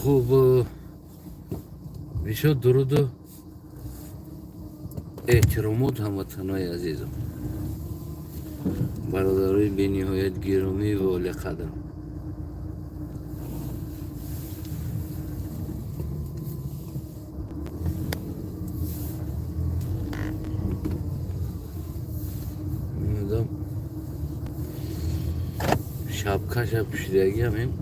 Хуб, бисёр дуруду эҳтиромот, ҳамватанои азизам, бародарои бениҳоят гиромӣ ва олиқадр. Одам шапкаша пӯшидагиам ин.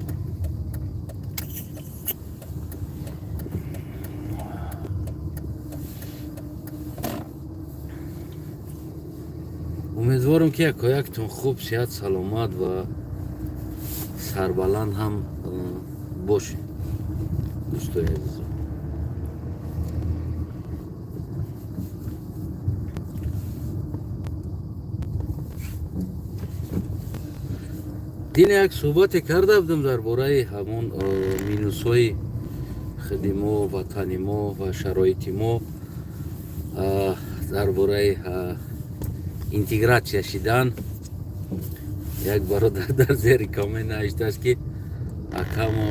Умедворам, ки якояктон хуб, сиҳат, саломат ва сарбаланд ҳам бошед, дӯстои азизам. Дина як суҳбате карда будам дар бораи ҳамон минусҳои худи мо, ватани мо ва шароити мо, дар бораи интегратсия шидан. Як бародар дар зери коммент навиштааст, ки акамо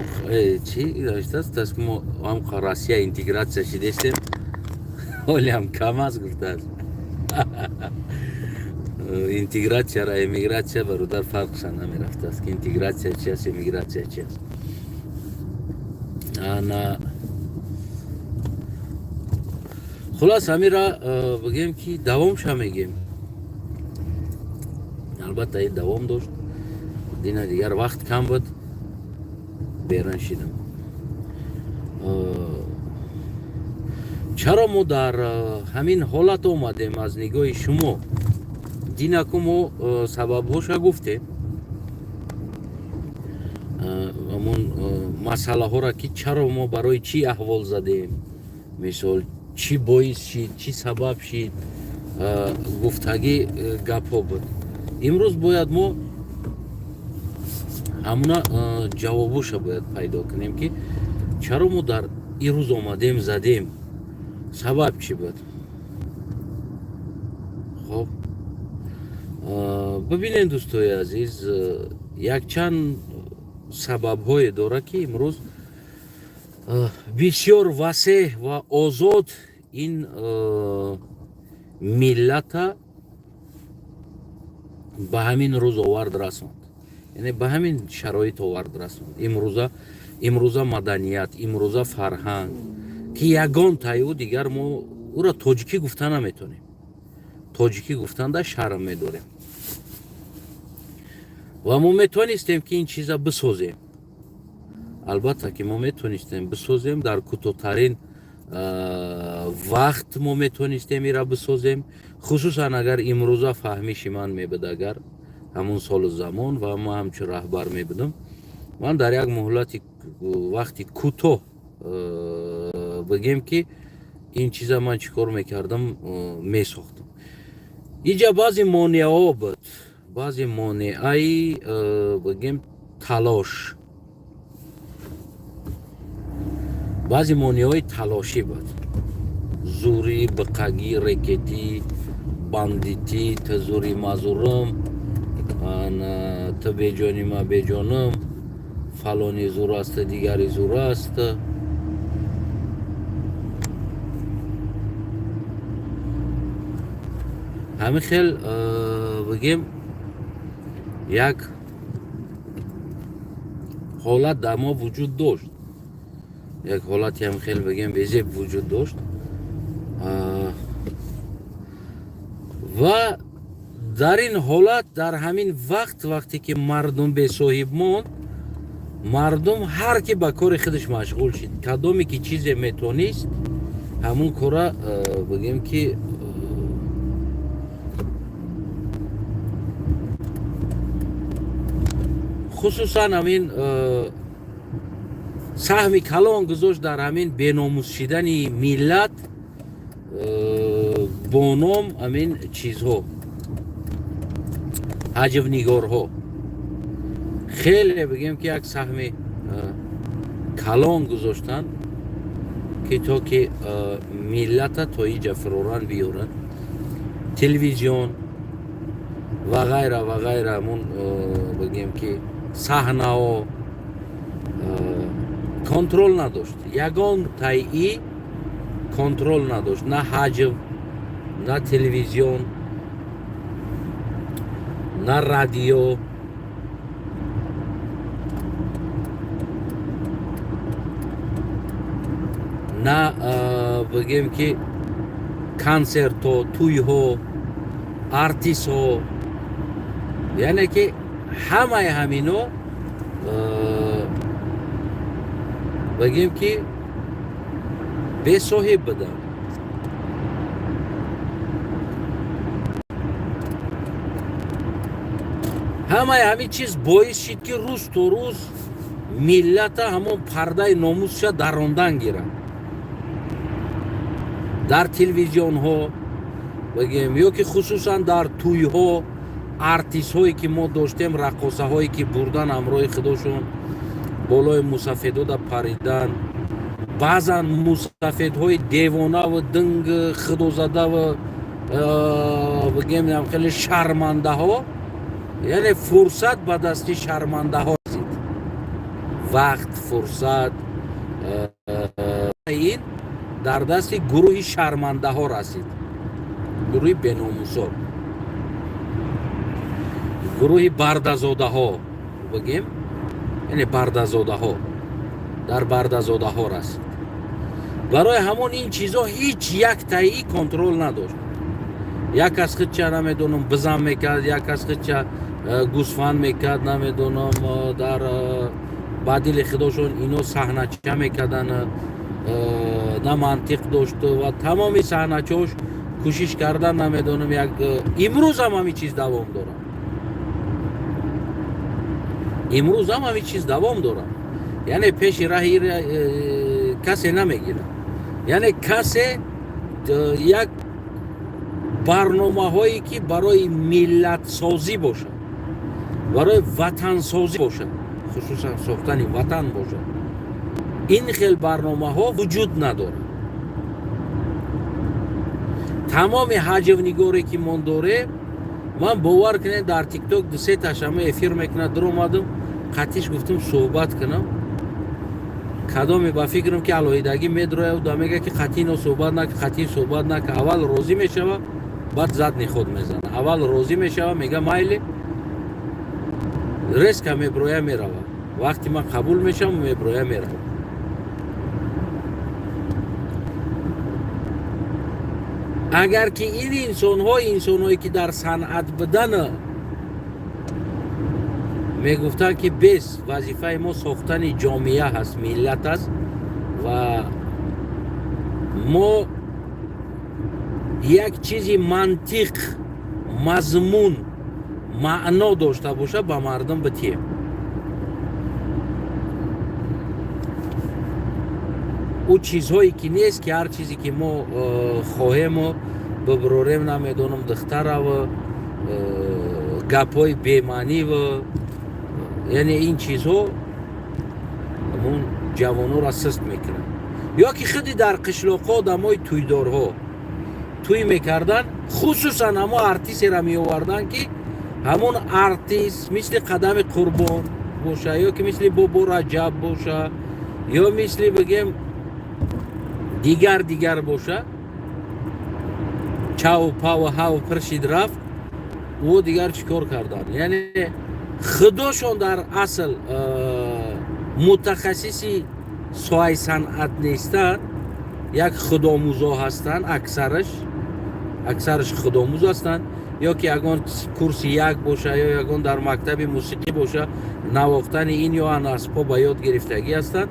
чӣ навиштааст, ки мо ҳам Россия интегратсия шидестем, ҳолиам кам аст, гуфтааст. Интегратсияра эмигратсия, бародар, фарқша намерафтааст, ки интегратсия чи аст, эмигратсия чи аст. Ана, хулас, ҳамира бигем, ки давомша мегем. Албатта, ин давом дошт. Дина дигар вақт кам буд, берун шидам. Чаро мо дар ҳамин ҳолат омадем, аз нигоҳи шумо? Динаку мо сабабҳоша гуфтем, ҳамон масъалаҳоро, ки чаро мо, барои чӣ аҳвол задем, мисол, чӣ боис шид, чӣ сабаб шид, гуфтагӣ гапҳо буд. Имрӯз бояд мо ҳамуна ҷавобоша бояд пайдо кунем, ки чаро мо дар ин рӯз омадем, задем, сабаб чӣ буд. Хоб, бибинед, дӯстои азиз, якчанд сабабҳое дорад, ки имрӯз бисёр васеъ ва озод ин миллата ба ҳамин рӯз овард расонд, яъне ба ҳамин шароит овард расонд. Имрӯза маданият, имрӯза фарҳанг, ки ягон таю дигар мо ӯро тоҷикӣ гуфта наметонем, тоҷикӣ гуфтанда шарм медорем. Ва мо метавонистем, ки ин чиза бисозем. Албатта, ки мо метавонистем бисозем, дар кӯтоҳтарин вақт мо метавонистем ира бисозем, хусусан агар имрӯза фаҳмиши ман мебуд, агар ҳамун солу замон ва ман ҳамчун раҳбар мебудам, ман дар як муҳлати вақти кӯтоҳ, бигем, ки ин чиза ман чӣ кор мекардам, месохтам. Иҷа баъзе монеаҳо буд, баъзе монеаи, бигем, талош, баъзе монеаҳои талошӣ буд: зӯрӣ, биқагӣ, рекетӣ, бандитӣ, ту зӯри мазурум, ту беҷони ма беҷонум, фалони зур аст, дигари зур аст. Ҳамин хел, бигем, як ҳолат дар мо вуҷуд дошт, як ҳолати ҳам хел, бигем, безеб вуҷуд дошт. Ва дар ин ҳолат, дар ҳамин вақт, вақте ки мардум бесоҳиб монд, мардум ҳар ки ба кори худаш машғул шид, кадоме ки чизе метонист, ҳамун кора, бигем, ки хусусан ҳамин саҳми калон гузошт дар ҳамин беномус шидани миллат бо ном ҳамин чизҳо, ҳаҷвнигорҳо. Хеле, бигем, ки як саҳми калон гузоштанд, ки то ки миллата то иҷа фироран биёранд, телевизион ва ғайра ва ғайра, ҳамун, бигем, ки саҳнаҳо. Контрол надошт, ягон таи контрол надошт, на ҳаҷв, на телевизион, на радио. На, бигем ки, консертҳо, тӯйҳо, артистҳо, яъне ки ҳамаи ҳамино, бигем ки, бесоҳиб буданд. Ҳамаи ҳамин чиз боис шид, ки рӯз то рӯз миллата ҳамон пардаи номусша дарондан гирад. Дар телевизионҳо, бигем, ё ки хусусан дар тӯйҳо, артистҳое ки мо доштем, раққосаҳое ки бурдан ҳамроҳи худошон, болои мусафедода паридан, баъзан мусафедҳои девонаву динг, худозадаву, бигем, хеле шармандаҳо, яъне фурсат ба дасти шармандаҳо расид, вақт, фурсат ин дар дасти гурӯҳи шармандаҳо расид, гурӯҳи беномусо, гурӯҳи бардазодаҳо, бигем, яъне бардазодаҳо, дар бардазодаҳо расид. Барои ҳамон ин чизо ҳеҷ як таи контрол надошт. Як кас худча, намедонам, бизан мекард, як кас худча гӯсфанд мекард, намедонам, дар ба дили худошон ино саҳнача мекарданд, на мантиқ дошт ва тамоми саҳначаош кӯшиш кардан, намедонам, як имрӯзам ҳамин чиз давом дорад, имрӯзам ҳамин чиз давом дорад. Яъне пеши раҳи касе намегирад, яъне касе як барномаҳое ки барои миллатсозӣ бошад, барои ватансозӣ бошад, хусусан сохтани ватан бошад, ин хел барномаҳо вуҷуд надорад. Тамоми ҳаҷвнигоре ки мо дорем, ман, бовар кунед, дар Тикток дусе ташама эфир мекунад, дуромадам, қатиш гуфтум суҳбат кунам, кадоме ба фикрам ки алоҳидагӣ медрояд да мега ки қатъи ино суҳбат нака, қатъи суҳбат нака. Аввал розӣ мешава, баъд задний ход мезана. Аввал розӣ мешава, мега майли, резко меброя, мерава. Вақти ман қабул мешавам, меброя, мерава. Агар ки ин инсонҳо, инсонҳое ки дар санъат будан, мегуфтанд ки бес, вазифаи мо сохтани ҷомеа ҳаст, миллат аст ва мо як чизи мантиқ, мазмун, маъно дошта боша, ба мардум битием. Ӯ чизҳое ки нест, ки ҳар чизе ки мо хоҳему биброрем, намедонам, духтараву гапҳои бемаъниву, яъне ин чизҳо ҳамон ҷавонҳоро сист мекунад. Ё ки худи дар қишлоқҳо одамои тӯйдорҳо тӯй мекарданд, хусусан ҳамон артистеро меоварданд, ки ҳамон артист мисли Қадами Қурбон боша ё ки мисли Бобо Раҷаб боша ё мисли, бигем, дигар дигар боша. Чаву паву ҳаву пиршид рафт, ӯ дигар чӣ кор карданд? Яъне худошон дар асл мутахассиси соҳаи санъат нестанд, як худомӯзо ҳастанд, аксараш худомӯз ҳастанд, ё ки ягон курси як боша ё ягон дар мактаби мусиқӣ боша, навохтани ин ё ан асбоб ба ёд гирифтагӣ ҳастанд.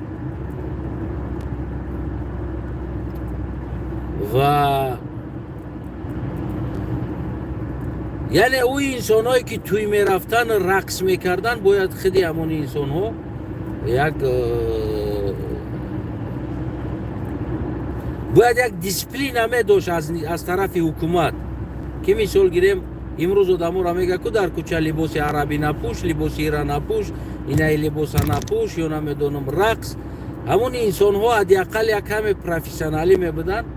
Ва яъне ӯ инсонҳое ки тӯй мерафтанд, рақс мекарданд, бояд худи ҳамон инсонҳо як бояд як дисциплина медошт аз тарафи ҳукумат, ки мисол гирем, имрӯз одаморо мега ку дар кӯча либоси арабӣ напӯш, либоси ира напӯш, инаи либоса напӯш ё намедонам, рақс. Ҳамон инсонҳо ҳадди ақал як каме профессионалӣ мебуданд.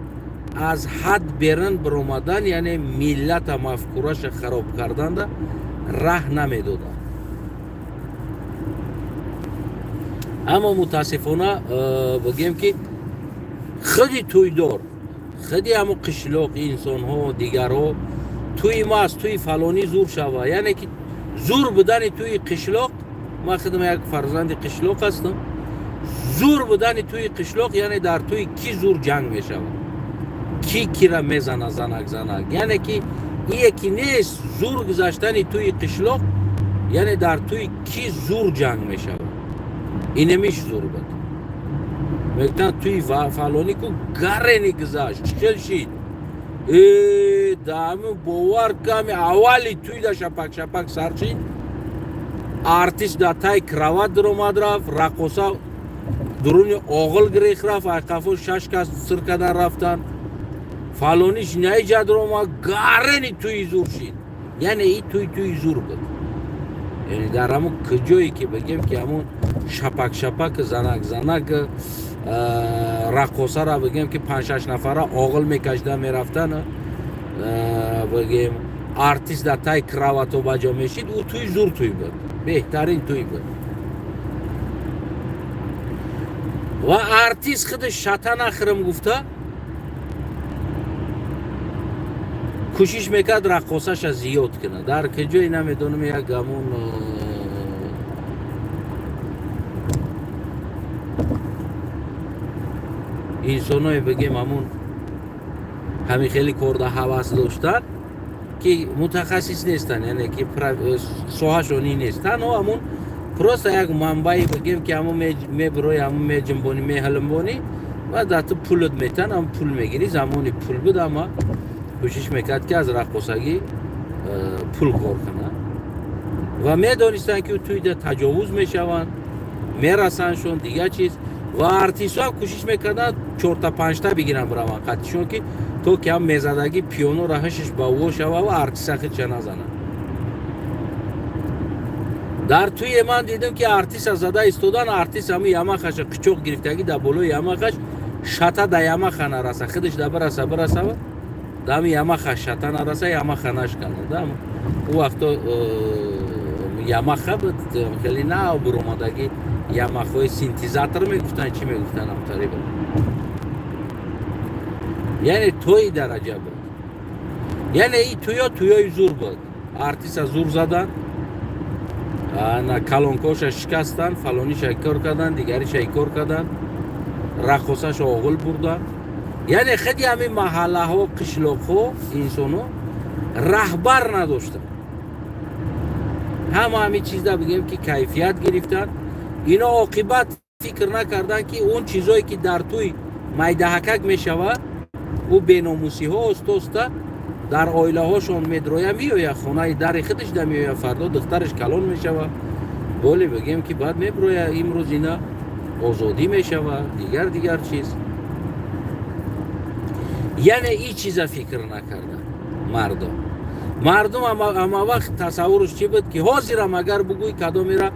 Аз ҳад берун биромадан, яъне миллата мафкураша хароб карданда раҳ намедоданд. Аммо мутаассифона, бигем ки худи тӯйдор, худи ҳамун қишлоқ инсонҳо, дигарҳо, тӯи ма аз тӯи фалонӣ зур шава. Яъне ки зур будани тӯи қишлоқ, ман худам як фарзанди қишлоқ ҳастам, зур будани тӯи қишлоқ яъне дар тӯи ки зур ҷанг мешавад, ки кира мезана, занак занак. Яъне ки ие ки нест, зур гузаштани тӯи қишлоқ яъне дар тӯи ки зур ҷанг мешавад, инамиш зур буд. Мегӯянд, тӯи фалонӣ ку гарени гузашт, чӣ хел шид? Э, дами бовар ками, аввали тӯйда шапак шапак сар шид, артист дар тай кровать дуромад, рафт, раққоса дуруни оғил гирехт, рафт, айқафо шаш кас сир кардан рафтанд, фалониш наиҷа дуромад, гарени тӯи зур шид. Яъне и тӯй тӯи зур буд. Яъне дар ҳамун куҷое ки бигем ки ҳамун шапак шапак, занак занак, раққосара бигем ки панҷ-шаш нафара оғил мекашида мерафтан, бигем артист дар тай кровать о ба ҷо мешид, ӯ тӯй зур тӯй буд, беҳтарин тӯй буд. Ва артист худаш шата нахӯрам гуфта кӯшиш мекард раққосаша зиёд кунад. Дар куҷое намедонам, як ҳамун инсоное, бигем, ҳамун ҳамин хеле корда ҳавас доштан, ки мутахассис нестанд, яъне ки соҳашон ин нест, танҳо ҳамун просто як манбаи, бигем ки ҳамун мебирои, ҳамун меҷунбонӣ, меҳалмбонӣ ва дар ту пулат метан, ҳам пул мегирӣ. Замони пул буд, ама кӯшиш мекард, ки аз раққосагӣ пул кор кунад. Ва медонистанд, ки тӯйда таҷовуз мешаванд, мерасандшон, дигар чиз. Ва артистҳо кӯшиш мекарданд чорта панҷта бигиранд, бираванд қатишон, ки то ки ҳам мезадагӣ пиёноро ҳашиш ба во шава ва артиста худша назанад. Дар тӯе ман дидам, ки артиста зада истодан, артист ҳамун ямахаша қичоқ гирифтагӣ, дар болои ямахаш шата да ямаха нараса, худаш да бираса, бираса, дами ямаха шата нараса, ямаха нашкана. Ӯ вақто ямаха буд, хеле нав буромадагӣ, ямахои синтезатор мегуфтанд, чӣ мегуфтанд, амтари буд. Яъне тои дараҷа буд. Яъне и тӯё тӯёи зур буд, артиста зур задан, на калонкоша шикастанд, фалониша кор карданд, дигариша кор карданд, раққосаша оғил бурданд. Яъне худи ҳамин маҳаллаҳо, қишлоқҳо инсонҳо раҳбар надоштанд, ҳама ҳамин чизда, бигем ки, кайфият гирифтанд. Ино оқибат фикр накарданд, ки он чизое ки дар тӯй майдаҳакак мешавад, ӯ беномусиҳо оста-оста дар оилаҳошон медроя, меояд, хонаи дари худаш да меояд. Фардо духтараш калон мешавад, боле, бигем ки, баъд меброя. Имрӯз ина озодӣ мешавад, дигар дигар чиз. Яъне и чиза фикр накарда мардум. Мардум ҳама вақт тасаввуруш чӣ буд, ки ҳозирам агар бугӯй, кадомера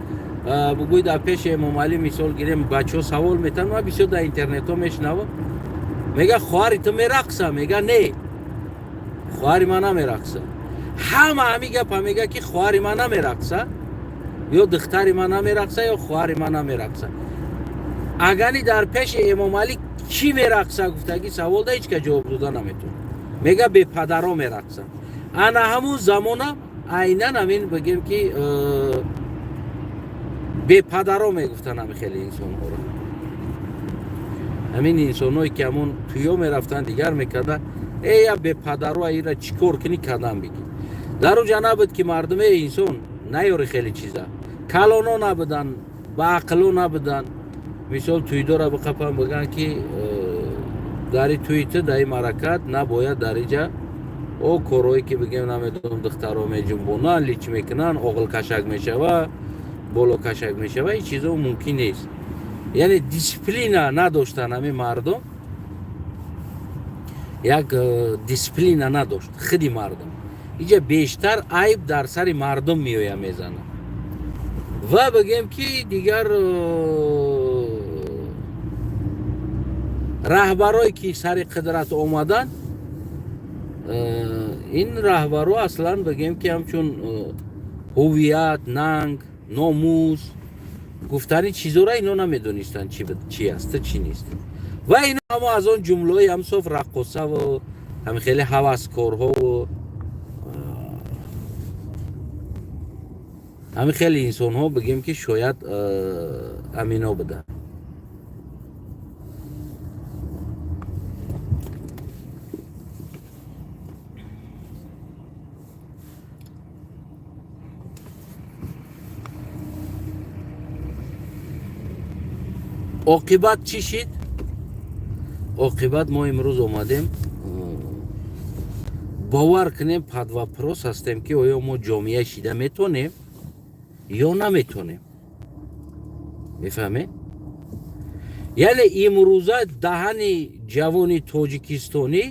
бугӯй, дар пеши Эмомалӣ мисол гирем, бачаҳо савол метан, ман бисёр дар интернетҳо мешунавам, мега: «Хоҳари ту мерақса?» Мега: «Не, хоҳари ман намерақса». Ҳама ҳами гапа мега, ки хоҳари ман намерақса, ё духтари ман намерақса, ё хоҳари ман намерақса. Агани дар пеши Эмомалӣ кӣ мерақса гуфтагӣ савол да, ҳеҷ ка ҷавоб дода наметавонад, мега: «Бепадаро мерақсам». Ана ҳамун замона айнан ҳамин, бигем ки, бепадаро мегуфтанд ҳами хеле инсонҳоро, ҳамин инсонҳое ки ҳамун туё мерафтанд, дигар мекарданд. Эя, бепадаро, ира чӣ кор кунӣ, кадам бигӣ. Дар уҷа набуд, ки мардуме инсон наёри, хеле чиза калоно набуданд, баақло набуданд. Мисол, тӯйдора биқапан, бигӯянд, ки дари тӯи ту, дар ин маъракат набояд дар иҷа о корҳое ки, бигем, намедонам, духтаро меҷунбонанд, лич мекунанд, оғилкашак мешава, болокашак мешава, ин чизо мумкин нест. Яъне дисциплина надоштанд ҳамин мардум, як дисциплина надошт худи мардум. Иҷа бештар айб дар сари мардум меоя мезанад. Ва бигем ки дигар раҳбарое ки сари қудрат омаданд, ин раҳбаро аслан, бигем ки, ҳамчун ҳувият, нанг, номус. Гуфтани чизора ино намедонистанд, чи аст, чи нест. Ва ино ҳамо аз он ҷумлаҳои ҳамсоф раққосаву ҳами хеле ҳаваскорҳову ҳами хеле инсонҳо, бигем, ки шояд амино буданд. Оқибат чӣ шид? Оқибат мо имрӯз омадем, бовар кунем, под вопрос ҳастем, ки оё мо ҷомеа шида метонем ё наметонем. Мефаҳмед? Яъне имрӯза даҳани ҷавони тоҷикистонӣ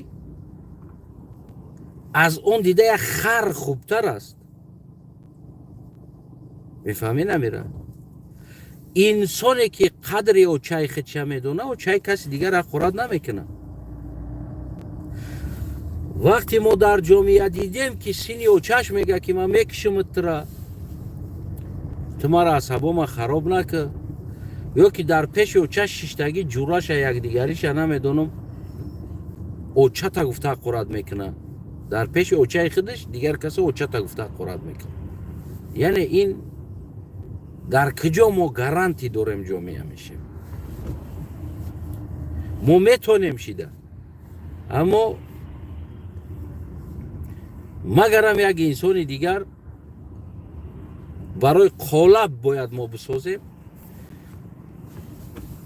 аз он дида як хар хубтар аст. Мефаҳмед, намира? Инсоне ки қадри очаи худша медона, очаи каси дигар ҳақорат намекунад. Вақте мо дар ҷомеа дидем, ки сини очаш мега, ки ман мекушимат тура, ту мара асабома хароб накӣ, ё ки дар пеши очаш шиштагӣ ҷураша якдигариша намедонам, очата гуфта ҳақорат мекунад дар пеши очаи худаш, дигар каса очата гуфта ҳақорат мекунад. Яъне ин дар куҷо мо гарантӣ дорем, ҷомеа мешем? Мо метонем шида, аммо магарам як инсони дигар барои қолаб бояд мо бисозем.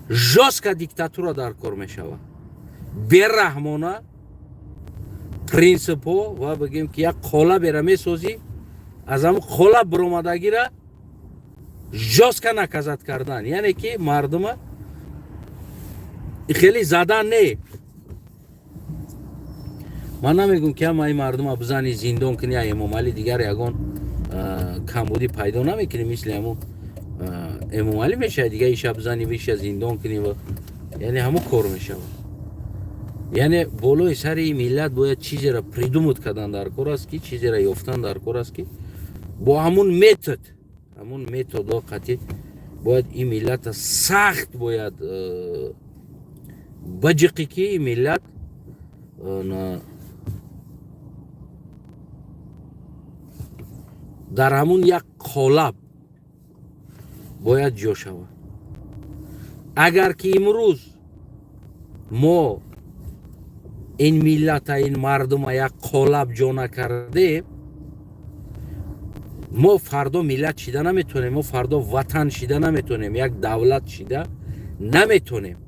Жёстко диктатура дар кор мешавад, бераҳмона принсипҳо, ва бигем, ки як қолаберо месозӣ, аз ҳамн қолаб биромадагира жёстко наказать кардан, яъне ки мардума хеле задан не. Ман намегӯм, ки ҳамаи мардума бизани, зиндон кунӣ, я Эмомалӣ дигар ягон камбудӣ пайдо намекунӣ, мисли ҳамун Эмомалӣ мешавад. Дигар иша бизани, иша зиндон кунӣ, яъне ҳамун кор мешавад. Яъне болои сари миллат бояд чизеро придумать кардан дар кор аст, ки чизеро ёфтан дар кор аст, ки бо ҳамун метод, ҳамун методҳо қатъи бояд ин миллата сахт бояд баҷиқӣ, ки ин миллат дар ҳамун як қолаб бояд ҷо шавад. Агар ки имрӯз мо ин миллата, ин мардума як қолаб ҷо накардем, мо фардо миллат шида наметонем, мо фардо ватан шида наметонем, як давлат шида наметонем,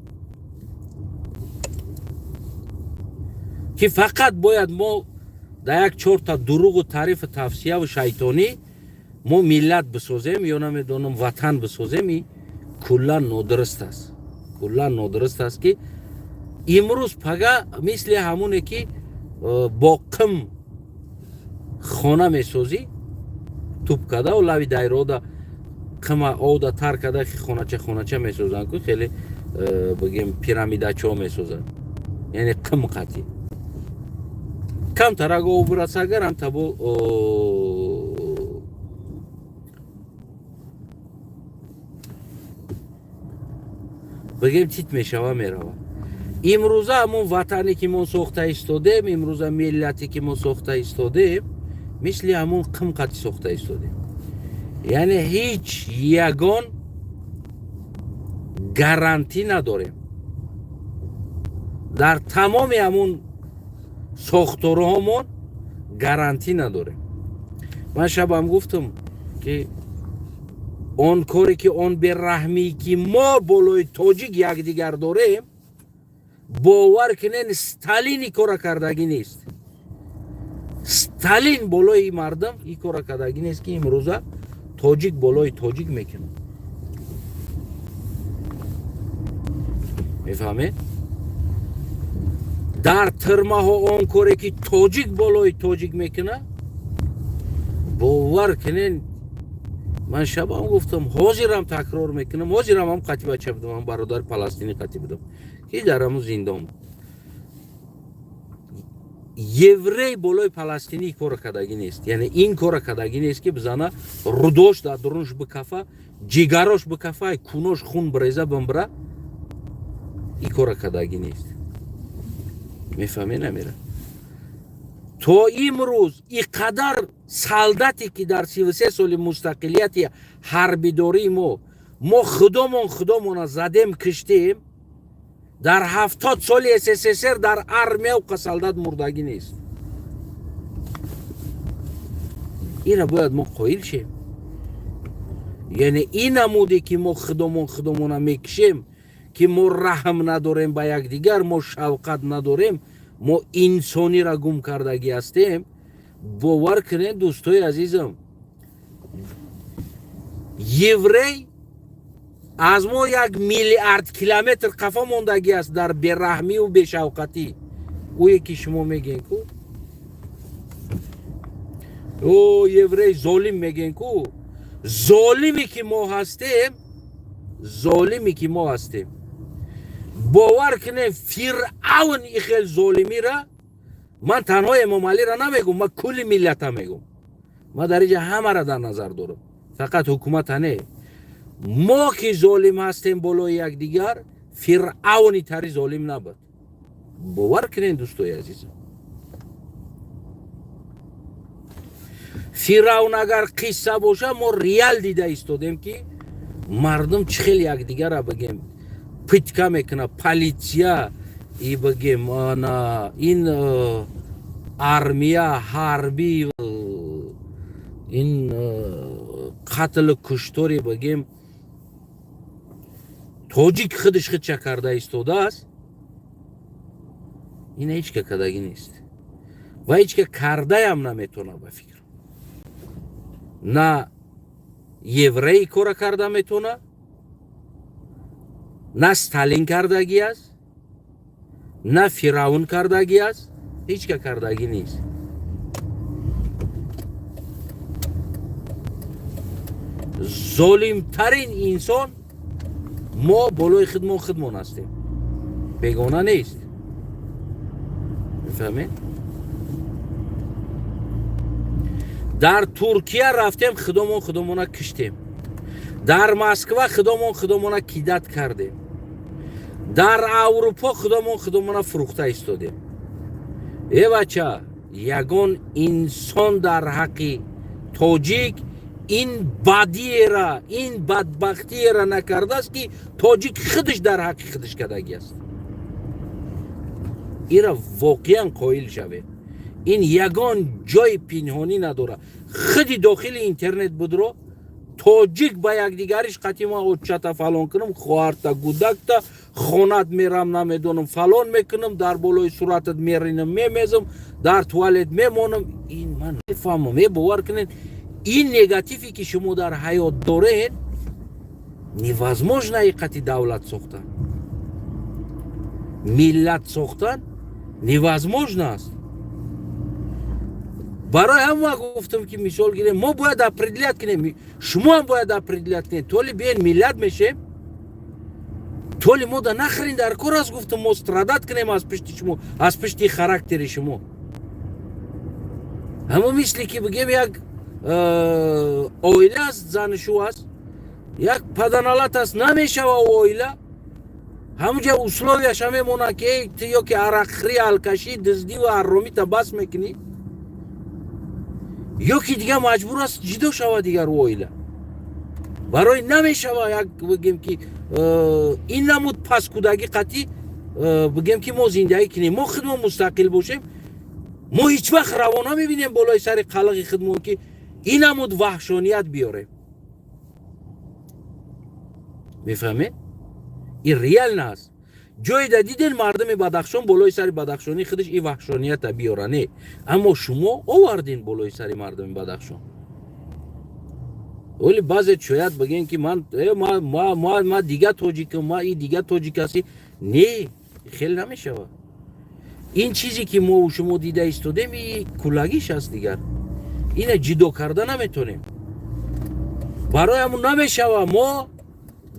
ки фақат бояд мо дар як чорта дуруғу таърифу тавсияву шайтонӣ мо миллат бисозем ё намедонам, ватан бисозем. И куллан нодуруст аст, куллан нодуруст аст, ки имрӯз пага мисли ҳамоне ки бо қим хона месозӣ, туп кардау лави дайрода қима овда тар карда, ки хонача хонача месозанд, ку хеле бигем, пирамидачо месозанд, яъне қим қатӣ камтарак об бираса, агар ҳамтабо бигем, тит мешава, мерава. Имрӯза ҳамон ватане ки мо сохта истодем, имрӯза миллате ки мо сохта истодем, мисли ҳамон қим қатӣ сохта истодем, яъне ҳеҷ ягон гарантӣ надорем. Дар тамоми ҳамун сохторҳомон гарантӣ надорем. Ман шабам гуфтам, ки он коре ки, он бераҳмӣ ки мо болои тоҷик якдигар дорем, бовар кунен, Сталин и кора кардагӣ нест. Сталин болои мардум и кора кардагӣ нест, ки имрӯза тоҷик болои тоҷик мекунад. Мефаҳмед? Дар тирмаҳо он коре ки тоҷик болои тоҷик мекунад, бовар кунен, ман шабам гуфтам, ҳозирам такрор мекунам. Ҳозирам ҳам қатӣ бача будам, ҳам бародари паластинӣ қатӣ будам, ки дар ҳамун зиндон буд. Еврей болои паластинӣ кора кардагӣ нест, яъне ин кора кардагӣ нест, ки бизана рудош дар дурунш бикафа. Ҷигарош бикафай, кунош хун биреза, бимбира, и кора кардагӣ нест. Мефаҳме намера? То имрӯз и қадар солдате, ки дар 33 соли мустақилияти ҳарбидории мо худомон худомона задем, киштем, дар 70 соли СССР дар армия уқа солдат мурдагӣ нест. Ира бояд мо қоил шем. Яъне ин намуде, ки мо худомон худомона мекишем, ки мо раҳм надорем ба якдигар, мо шавқат надорем, мо инсониро гум кардагӣ ҳастем. Бовар кунед, дӯстои азизам, еврей аз мо 1 миллиард километр қафо мондагӣ аст дар бераҳмиву бешавқатӣ. Ӯе ки шумо мегӯен ку, о еврей золим мегӯен ку, золиме ки мо ҳастем, золиме ки мо ҳастем, бовар кунем, Фиръавн и хел золимира, ман танҳо Эмомалиро намегум, ман кулли миллата мегум, ман дар инҷа ҳамаро дар назар дорам, фақат ҳукумата не. Мо ки золим ҳастем болои якдигар, Фиръавни тари золим набуд. Бовар кунем, дӯстои азизам, Фиръавн агар қисса боша, мо реал дида истодем, ки мардум чӣ хел якдигарра, бигем, пытка мекунад, политсия и, бигем, ана ин армия ҳарбӣ, ин қатлу куштори, бигем, тоҷик худаш худша карда истодааст. Ина ҳеҷ ка кардагӣ нест ва ҳеҷ ка кардаям наметавонад. Ба фикр, на еврей кора карда метавонад, на Сталин кардагӣ аст, на Фиравн кардагӣ аст, ҳеҷ ка кардагӣ нест. Золимтарин инсон мо болои худмон худмон ҳастем, бегона нест. Мефаҳмед? Дар Туркия рафтем, худомон худомона киштем, дар Москва худомон худомона кидать кардем, дар Аврупо худомон худомона фурӯхта истодем. Э бача, ягон инсон дар ҳаққи тоҷик ин бадиера, ин бадбахтиера накардааст, ки тоҷик худаш дар ҳаққи худаш кардагӣ аст. Ира воқеан қоил шавед, ин ягон ҷои пинҳонӣ надорад. Худи дохили интернет будро, тоҷик ба якдигариш қатъи ман очата фалон кунам, хоҳарта, гудакта, хонат мерам, намедонам, фалон мекунам, дар болои суратат меринам, мемезам, дар туалет мемонам. Ин ман мефаҳмам. Е, бовар кунед, ин негативе, ки шумо дар ҳаёт доред, невозможно ҳақиқати давлат сохтан, миллат сохтан невозможно аст. Барои ҳама гуфтам, ки мисол гирем, мо бояд определять кунем, шумо ҳам бояд определять кунем, то ли биен миллат мешем, то ли мо да нахрен дар кор аст. Гуфтам, мо страдать кунем аз пишти шумо, аз пишти характери шумо. Ҳамо мисли ки, бигем, як оила аст, зану аст, як паданалат аст, намешава оила. Ҳамуҷа условияша мемонад, ки ту ё ки арақхӯрӣ, алкашӣ, дуздиву ҳарромита бас мекунӣ, ё ки дигар маҷбур аст ҷидо шава дигар оила. Барои намешава, як, бигем, ки ин намуд паскудагӣ қатъӣ, бигем, ки мо зиндагӣ кунем. Мо худмо мустақил бошем, мо ҳеҷ вақт раво намебинем болои сари қалиғи худмон, ки ин намуд ваҳшоният биёрем. Мефаҳмед? Ин реально аст. Ҷое да диден мардуми Бадахшон болои сари бадахшонӣ худаш ин ваҳшонията биёра? Не, аммо шумо овардин болои сари мардуми Бадахшон. Оли баъзе шояд бигӯен, ки ман ма дига тоҷикам, ма и дига тоҷик ҳастӣ. Не, хеле намешавад. Ин чизе, ки мо шумо дида истодем, и куллагиш аст, дигар ина ҷидо карда наметонем. Барои ҳамун намешава мо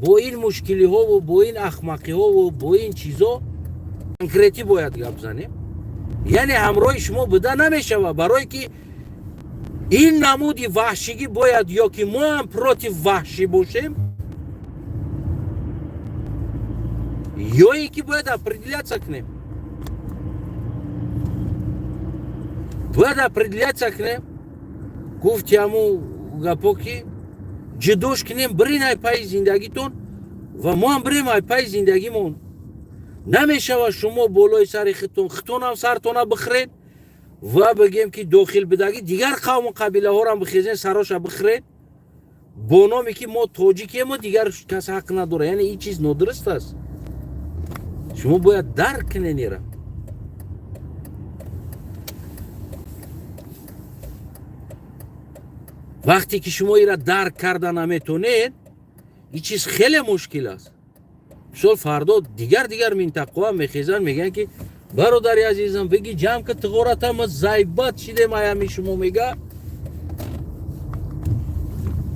бо ин мушкилиҳову бо ин ахмақиҳову бо ин чизо конкретӣ бояд гап занем. Яъне ҳамроҳи шумо буда намешава, барое ки Ин намуди ваҳшигӣ бояд ё ки мо ҳам против ваҳшӣ бошем, ё ин ки бояд определяться кунем, бояд определяться кунем. Гуфти ҳаму гапо, ки ҷудош кунем, бирин ай пайи зиндагитон ва мо ҳам бирем ай пайи зиндагимон. Намешавад шумо болои сари худтон, худтонам сартона бихӯред ва бигем, ки дохил бидагӣ дигар қавму қабилаҳорам бихезен, сароша бихӯред бо номе ки мо тоҷикему дигар кас ҳақ надорад. Яъне ин чиз нодуруст аст, шумо бояд дарк кунед ира. Вақте ки шумо ира дарк карда наметонед, ин чиз хеле мушкил аст. Мисол, фардо дигар минтақаҳо мехезанд, мегӯянд, ки бародари азизам, бигӣ ҷамъ ки тиғоратама зайбат шидем, аями шумо мега,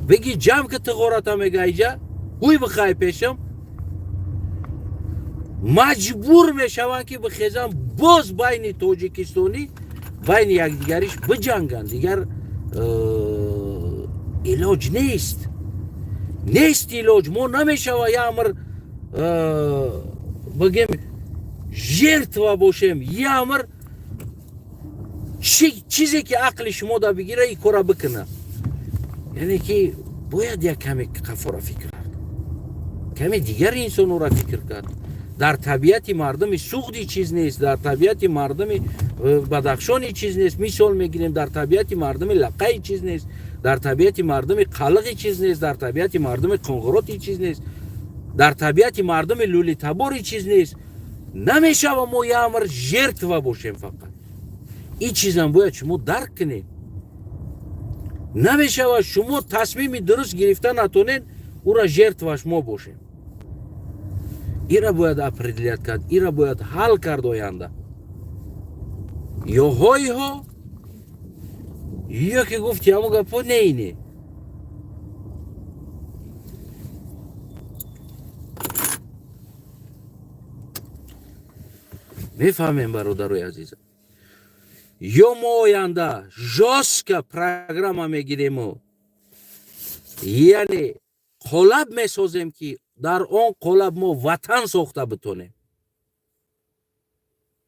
бигӣ ҷамъ ки тиғората мега, иҷа ҳуй бихай пешам. Маҷбур мешаванд, ки бихезанд, боз байни тоҷикистонӣ байни якдигариш биҷанганд. Дигар илоҷ нест, нест илоҷ. Мо намешава ямр бигем жертва бошем, ямр чизе ки ақли шумо да бигира, и кора бикуна. Яъне ки бояд як каме қафора фикр кард, каме дигар инсонора фикр кард. Дар табиати мардуми Суғди чиз нест, дар табиати мардуми Бадахшони чиз нест, мисол мегирем, дар табиати мардуми Лақаи чиз нест, дар табиати мардуми Қалиғи чиз нест, дар табиати мардуми Қунғуроти чиз нест, дар табиати мардуми Лӯлитабори чиз нест. Намешава мо ямр жертва бошем фақат. Ин чизам бояд шумо дарк кунед. Намешава шумо тасмими дуруст гирифта натонед, ура жертваш мо бошем. Ира бояд определять кард, ира бояд ҳал кард. Оянда ё ҳойҳо, ё ки гуфти ҳамо гапо неине. Мефаҳмем, бародарои азизам, ё мо оянда жёстко программа мегирему, яъне қолаб месозем, ки дар он қолаб мо ватан сохта битонем,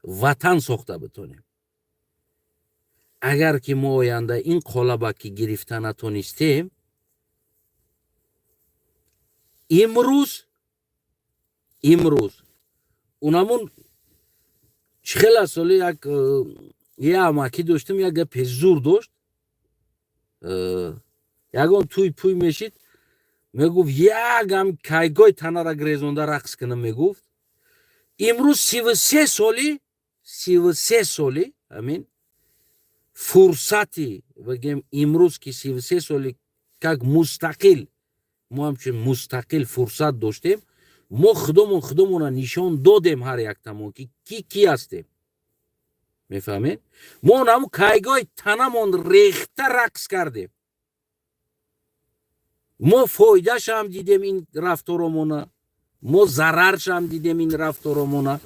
ватан сохта битонем. Агар ки мо оянда ин қолаба ки гирифта натонистем, имрӯз унамун чӣ хела соли як я амакӣ доштем, як гапе зур дошт. Ягон туй пуй мешид, мегуфт, ягам кайгои танара грезонда рақс кунам, мегуфт. Имрӯз 33 соли, 33 соли амин фурсати бигем, имрӯз ки 33 соли как мустақил, мо ҳамчун мустақил фурсат доштем, мо худомон худомонро нишон додем ҳар яктамон, ки ки ки ҳастем. Мефаҳмед, мо ҳамун кайгои танамон рехта рақс кардем, мо фоидашам дидем ин рафторомона, мо зараршам дидем ин рафторомона.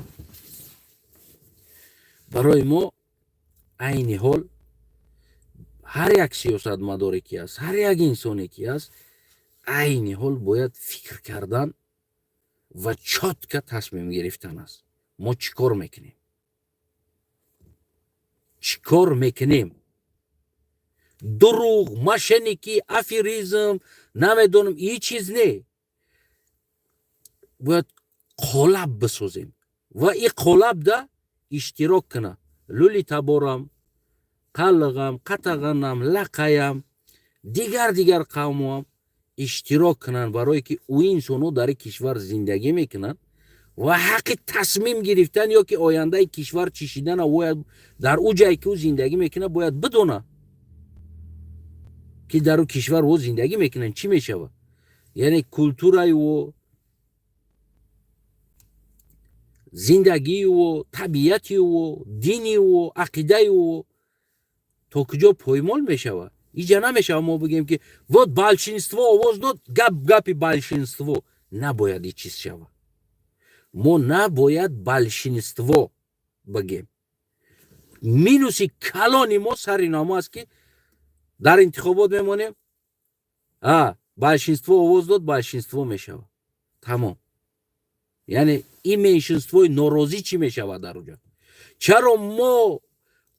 Барои мо айни ҳол ҳар як сиёсатмадоре ки аст, ҳар як инсоне ки аст, айни ҳол бояд фикр кардан ва чётко тасмим гирифтан аст. Мо чӣ кор мекунем, чӣ кор мекунем? Дурӯғ, мошенникӣ, аферизм, намедонам, ин чиз не. Бояд қолаб бисозем ва ин қолабда иштирок куна лули таборам, қалиғам, қатағанам, лақаям, дигар дигар қавмоам иштирок кунанд, барое ки ӯ инсонҳо дар ин кишвар зиндагӣ мекунанд ва ҳаққи тасмим гирифтан ё ки ояндаи кишвар чишидана бояд дар ӯ ҷае ки ӯ зиндагӣ мекунад, бояд бидона, ки дар ӯ кишвар ӯ зиндагӣ мекунанд, чӣ мешавад, яъне культураи ӯ, зиндагии ӯ, табиати ӯ, дини ӯ, ақидаи ӯ то куҷо поймол мешавад. Иҷа намешавад мо бигем, ки вот большинство овоз дод, гап гапи большинство. Набояд и чиз шавад. Мо набояд большинство бигем. Минуси калони мо сари намо аст, ки Дар интихобот мемонем, большинство овоз дод, большинство мешавад, тамом. Яъне ин меньшинствои норозӣ чӣ мешавад дар уҷа? Чаро мо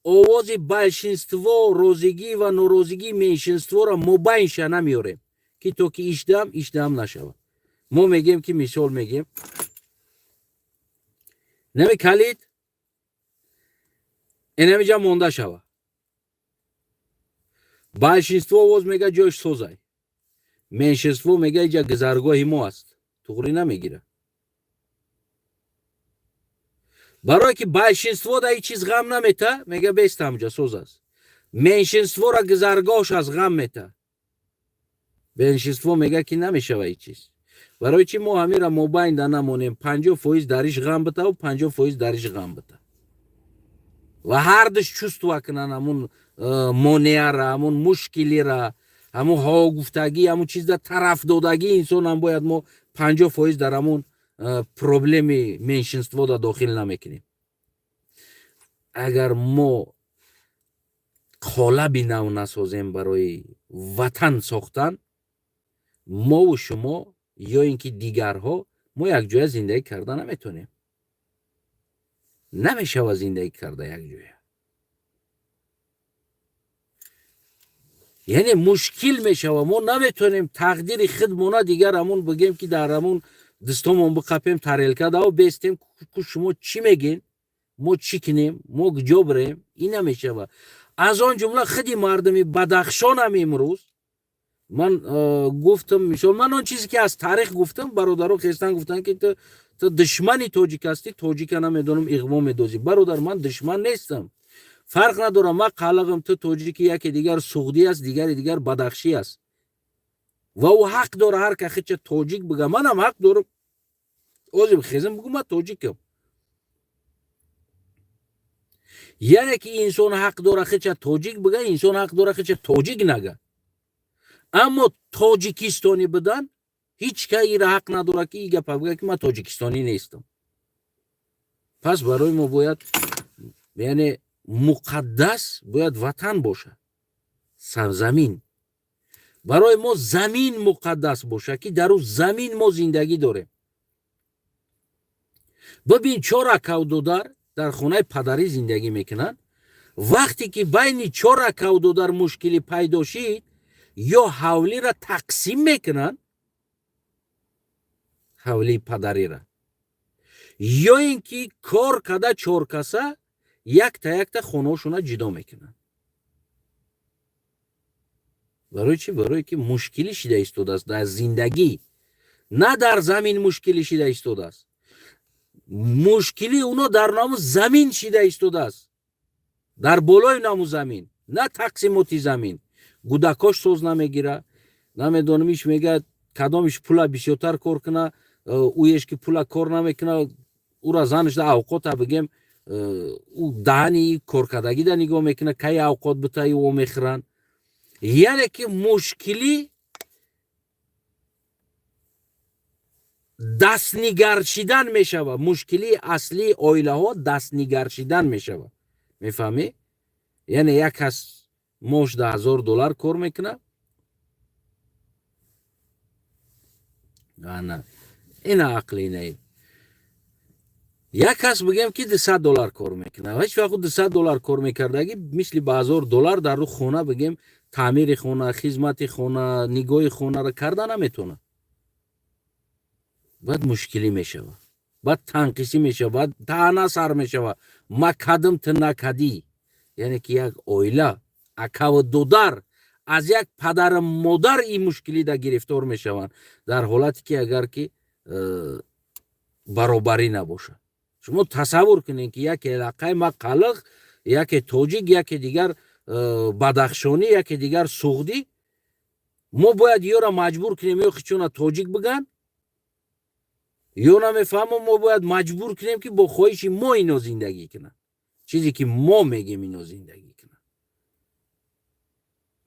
овози большинство, розигӣ ва норозигии меньшинстворо мобайнша намеорем, ки то ки ишдам ишдам нашавад? Мо мегем ки, мисол мегем, нами калид инамиҷа монда шава. Большинство овоз мега, ҷош созай. Меньшинство мега, иҷа гузаргоҳи мо аст, туғрӣ намегира. Барое ки большинство да ҳеҷ чиз ғам намета, мега, бест, ҳамҷа соз аст. Меньшинствора гузаргоҳш аз ғам мета. Меньшинство мега, ки намешава ҳеҷ чиз. Барои чӣ мо ҳамира мобайнда намонем? 50% дариш ғам битаву 50% дариш ғам бита ва ҳардуш чувства кунанд ҳамун монеара, ҳамун мушкилира, ҳамун ҳогуфтагӣ, ҳамун чизда тарафдодагӣ инсонам. Бояд мо 50% дар ҳамун проблеми меньшинствода дохил намекунем. Агар мо қолаби нав насозем барои ватан сохтан, мову шумо ё ин ки дигарҳо, мо якҷоя зиндагӣ карда наметонем. Намешавад зиндагӣ карда якҷоя, яъне мушкил мешавад. Мо наметонем тақдири худмона дигар ҳамун бигем, ки дар ҳамун дастомон биқапем, тарелка даво бестем, ку шумо чӣ мегин, мо чӣ кунем, мо куҷо бирем? Ин намешавад. Аз он ҷумла худи мардуми Бадахшонам имрӯз ман гуфтам, мисол, ман он чизе ки аз таърих гуфтам, бародаро хестан гуфтанд, ки ту душмани тоҷик ҳастӣ, тоҷика намедонам иғво медозӣ. Бародар, ман душман нестам, фарқ надорам. Ман қалағам, ту тоҷики, яке дигар суғдӣ аст, дигари дигар бадахшӣ аст ва ӯ ҳақ дора ҳар ка хича тоҷик бига. Манам ҳақ дорам, озим хезам бугу, ман тоҷикам. Яъне ки инсон ҳақ дора хича тоҷик бига, инсон ҳақ дора хича тоҷик нага. Аммо тоҷикистонӣ будан ҳеҷ ка ира ҳақ надорад, ки и гапа бига, ки ман тоҷикистонӣ нестам. Пас барои мо бояд, яъне муқаддас бояд ватан бошад, замин. Барои мо замин муқаддас бошад, ки дар ӯ замин мо зиндагӣ дорем. Бибин, чор акаву додар дар хонаи падарӣ зиндагӣ мекунанд. Вақте ки байни чор акаву додар мушкилӣ пайдо шид, ё ҳавлиро тақсим мекунанд, ҳавлии падарира, ё ин ки кор када чоркаса якта якта хонаҳошона ҷудо мекунанд. Барои чӣ? Барое ки мушкилӣ шида истодааст дар зиндагӣ, на дар замин мушкилӣ шида истодааст. Мушкилии уно дар наму замин шида истодааст, дар болои наму замин, на тақсимоти замин. Гудакош соз намегира, намедонам, иш мегӯяд, кадомиш пула бисёртар кор куна, ӯеш ки пула кор намекуна, ӯра занаш да авқота бигем, ӯ даҳани коркардагида нигоҳ мекуна, кай авқот битаи о мехӯранд. Яъне ки мушкилӣ дастнигаршидан мешавад. Мушкилии аслии оилаҳо дастнигаршидан мешавад, мефаҳмӣ? Яъне як кас мош да 1000 доллар кор мекунад, ана ина ақли инаи. Як кас бигем, ки 200 доллар кор мекунад. Ҳеҷ вақт 200 доллар кор мекардагӣ мисли ба 1000 доллар дар рӯ хона, бигем, таъмири хона, хизмати хона, нигоҳи хонаро карда наметавонад. Баъд мушкилӣ мешавад, баъд танқисӣ мешавад, баъд таъна сар мешавад: ма кадм, ту накадӣ. Яъне ки як оила, акаву додар аз як падару модар ин мушкилида гирифтор мешаванд, дар ҳолате ки агар ки баробарӣ набошад. Шумо тасаввур кунед, ки яке лақай ма қалиқ, яке тоҷик, яке дигар бадахшонӣ, яке дигар суғдӣ. Мо бояд ёра маҷбур кунем, ё хичона тоҷик биган, ё намефаҳмам, мо бояд маҷбур кунем, ки бо хоҳиши мо ино зиндагӣ кунанд, чизе ки мо мегем ино зиндагӣ кунанд,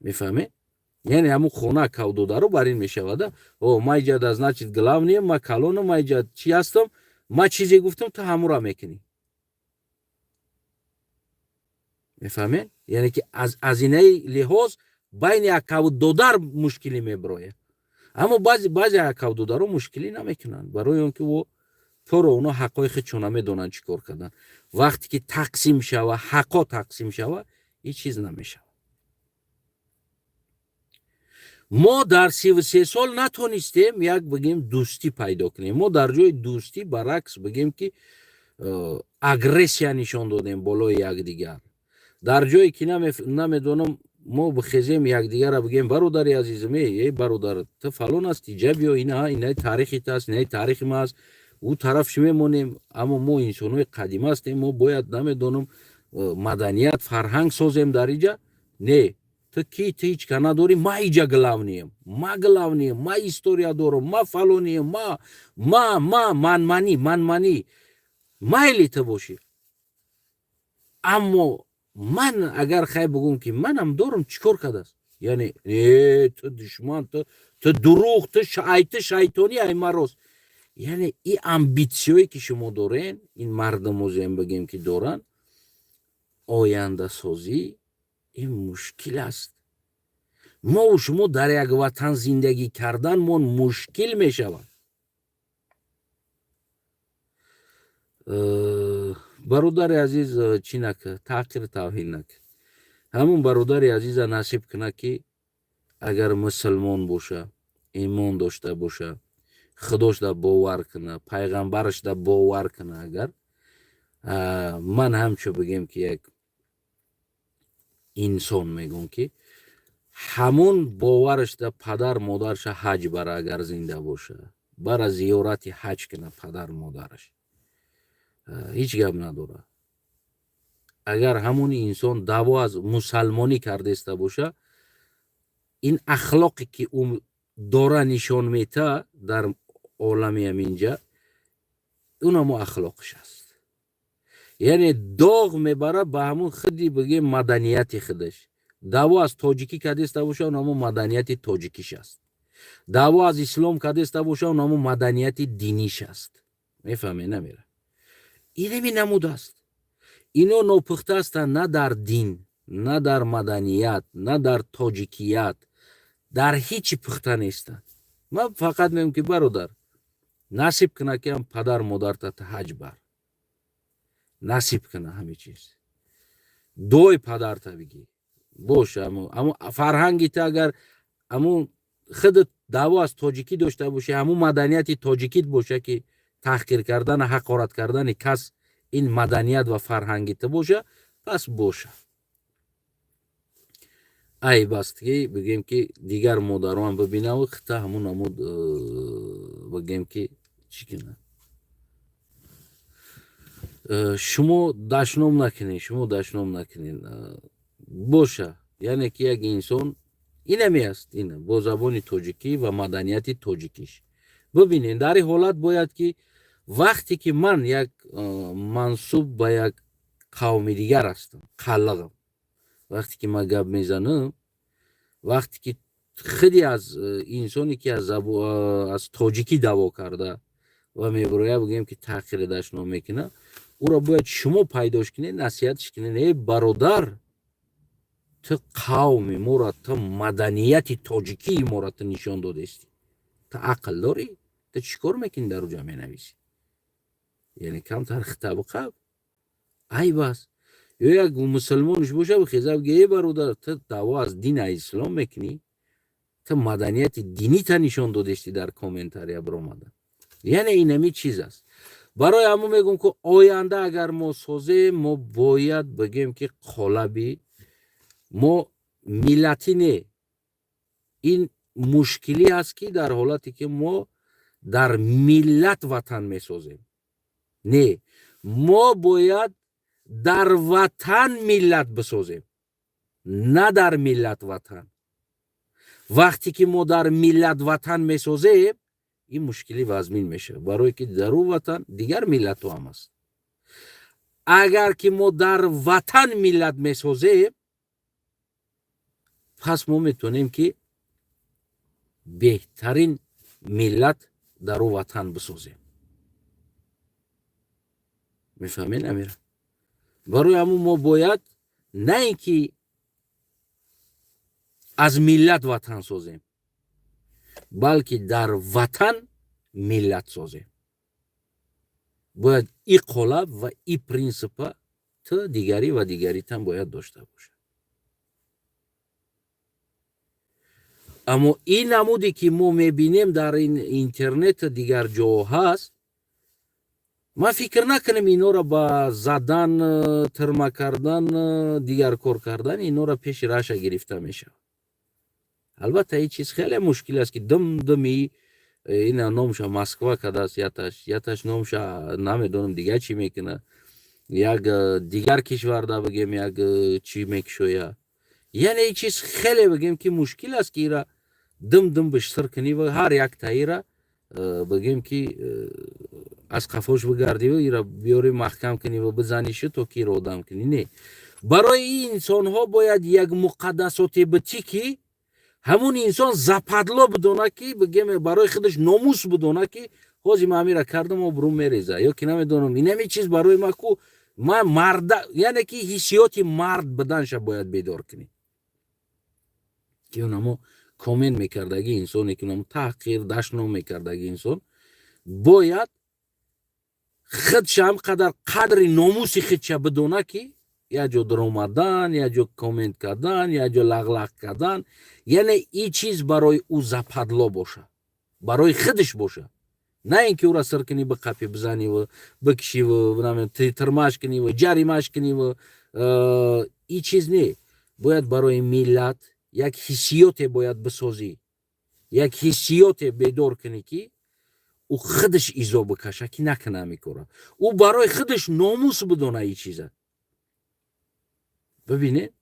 мефаҳмед? Яъне ҳамун хона кавдодаро бар ин мешавада: о, ма иҷада, значит, главный, ма калонам, ма иҷа чӣ ҳастам, ма чизе гуфтам, ту ҳамура мекунӣ, мефаҳмед? Яъне ки аз инаи лиҳоз Байни акаву додар мушкилӣ мебирояд, аммо баъзе акаву додаро мушкилӣ намекунанд, барои он ки о торо оно ҳаққои худшон намедонанд, чӣ кор кардан. Вақте ки тақсим шава, ҳаққо тақсим шава, ҳеҷ чиз намешавад. Мо дар 33 сол натонистем як, бигем, дӯстӣ пайдо кунем. Мо дар ҷои дӯстӣ, баръакс, бигем ки агрессия нишон додем болои якдигар. Дар ҷое ки, намедонам, мо бихезем, якдигарра бигем: «Бародари азизам, э бародар, ту фалон ҳасти, ҷа биё, ина инаи таърихи ту аст, инаи таърихи ма аст, ӯ тараф ши мемонем». Аммо мо инсонҳои қадима ҳастем, мо бояд, намедонам, маданият, фарҳанг созем дар иҷа. Не, ту ки? Ту ҳеҷ ка надорӣ, ма иҷа главный ем, ма главный ем, ма история дорам, ма фалонием, ма манманӣ, манманӣ. Майли, ту бошӣ, аммо ман агар хай бугум, ки манам дорам, чӣ кор кардааст? Яъне э, ту душман, ту дурӯғ, ту ай, ту шайтонӣ, ай марост. Яъне и амбитсиёе ки шумо дорен, ин мардумозем, бигем, ки доранд, ояндасозӣ ин мушкил аст. Мову шумо дар як ватан зиндагӣ карданмон мушкил мешавад. Бародари азиз, чӣ нака, таҳқир, тавҳин нака. Ҳамун бародари азиза насиб кунад, ки агар мусулмон боша, имон дошта боша, худошда бовар куна, пайғамбарашда бовар куна. Агар ман ҳамчо, бигем, ки як инсон мегӯм, ки ҳамун боварашда падар модарша ҳаҷ бара, агар зинда боша, бара зиёрати ҳаҷ куна падар модараш, ҳеҷ гап надорад. Агар ҳамун инсон даъво аз мусалмонӣ кардаиста боша, ин ахлоқе ки ӯ дора, нишон мета дар олами ҳаминҷа, унамо ахлоқиш аст. Яъне доғ мебарад ба ҳамун худи, бигем, маданияти худаш. Даъво аз тоҷикӣ кардеста боша, унамо маданияти тоҷикиш аст. Даъво аз ислом кардеста боша, унамо маданияти диниш аст. Мефаҳме, намера? Инами намуд аст. Ино нопухта ҳастанд на дар дин, на дар маданият, на дар тоҷикият, дар ҳичи пухта нестанд. Ман фақат мегӯм, ки бародар, насиб куна, ки ҳам падар модарта ҳаҷ бар, насиб куна, ҳаме чиз дуои падарта бигӣ бош. Амо фарҳанги ту, агар амун худат даъво аз тоҷикӣ дошта бошӣ, ҳамун маданияти тоҷикит боша, ки таҳқир кардану ҳақорат кардани кас ин маданият ва фарҳанги ту боша, пас боша. Айб аст, ки, бигем, ки дигар модароам бибинаву хита ҳамун намуд, бигем, ки чӣ кунад. Шумо дашном накунед, шумо дашном накунед. Боша, яъне ки як инсон инаме аст, ина бо забони тоҷикӣ ва маданияти тоҷикиш бибинед. Дар ин ҳолат бояд, ки вақте ки ман як мансуб ба як қавми дигар ҳастам, қаллағам, вақте ки ман гап мезанам, вақте ки худи аз инсоне ки аз тоҷикӣ даъво карда ва мебирояд, бигӯем, ки таҳқири дашном мекунад, ӯро бояд шумо пайдош кунед, насиҳатш кунед: «Э бародар, ту қавми моро, ту маданияти тоҷикии моро ту нишон додестӣ, ту ақл дорӣ? Ту чӣ кор мекунӣ, дар уҷа менависӣ?» Яъне камтар хитабу қаб айб аст. Ё як мусулмонш боша, бихеза, бигӯ: «Э бародар, ту даъво аз дин, аз ислом мекунӣ, ту маданияти динита нишон додестӣ дар комментария биромада». Яъне инами чиз аст. Барои ҳамон мегӯм, ки оянда агар мо созем, мо бояд, бигем, ки қолаби мо миллатӣ не. Ин мушкилӣ аст, ки дар ҳолате ки мо дар миллат ватан месозем, не, мо бояд дар ватан миллат бисозем, на дар миллат ватан. Вақте ки мо дар миллат ватан месозем, ин мушкилӣ вазмин мешавад, барое ки дар ӯ ватан дигар миллатҳо ҳам аст. Агар ки мо дар ватан миллат месозем, пас мо метавонем, ки беҳтарин миллат дар ӯ ватан бисозем. Мефаҳмед, амира? Барои ҳамун мо бояд на ин ки Аз миллат ватан созем, балки дар ватан миллат созем. Бояд и қолаб ва и принсипа ту, дигарӣ ва дигаритам бояд дошта бошад. Аммо ин намуде, ки мо мебинем дар ин интернету дигар ҷоҳо ҳаст, ман фикр накунем инора ба задан, тирма кардан, дигар кор кардан инора пеши раша гирифта мешавад. Албатта, ин чиз хеле мушкил аст, ки дум думи ина номша Москва кардааст, яташ яташ номша намедонам дигар чӣ мекунад, як дигар кишварда бигем, як чӣ мекушоя. Яъне ин чиз хеле, бигем, ки мушкил аст, ки ира дум дум бишсир кунӣ ва ҳар як таира, бигем, ки аз қафош бигардиву ира биёри, маҳкам кунӣ ва бизанишу, то ки ира одам кунӣ. Не, барои ин инсонҳо бояд як муқаддасоте битӣ, ки ҳамун инсон западло бидона, ки, бигем, барои худаш номус бидона, ки ҳозир ман ҳамира кардам, обрӯ мереза ё ки намедонам, инами чиз барои ма ку ман марда. Яъне ки ҳиссиёти мард буданша бояд бедор кунӣ, ки унамо коммент мекардаги инсоне, ки унамо таҳқир, дашном мекардаги инсон бояд худша ҳам қадар қадри номуси худша бидона, ки як ҷо даромадан, як ҷо коммент кардан, як ҷо лағлағ кардан, яъне ин чиз барои ӯ западло боша, барои худаш боша, на ин ки ӯра сир кунӣ, биқапӣ, бизаниву бикшиву тирмаш куниву ҷаримаш куниву. Ин чиз не. Бояд барои миллат як ҳиссиёте бояд бисозӣ, як ҳиссиёте бедор кунӣ, ки ӯ худаш изо бикаша, ки накуна ҳамин кора, ӯ барои худаш номус бидона ин чиза. Бибинед,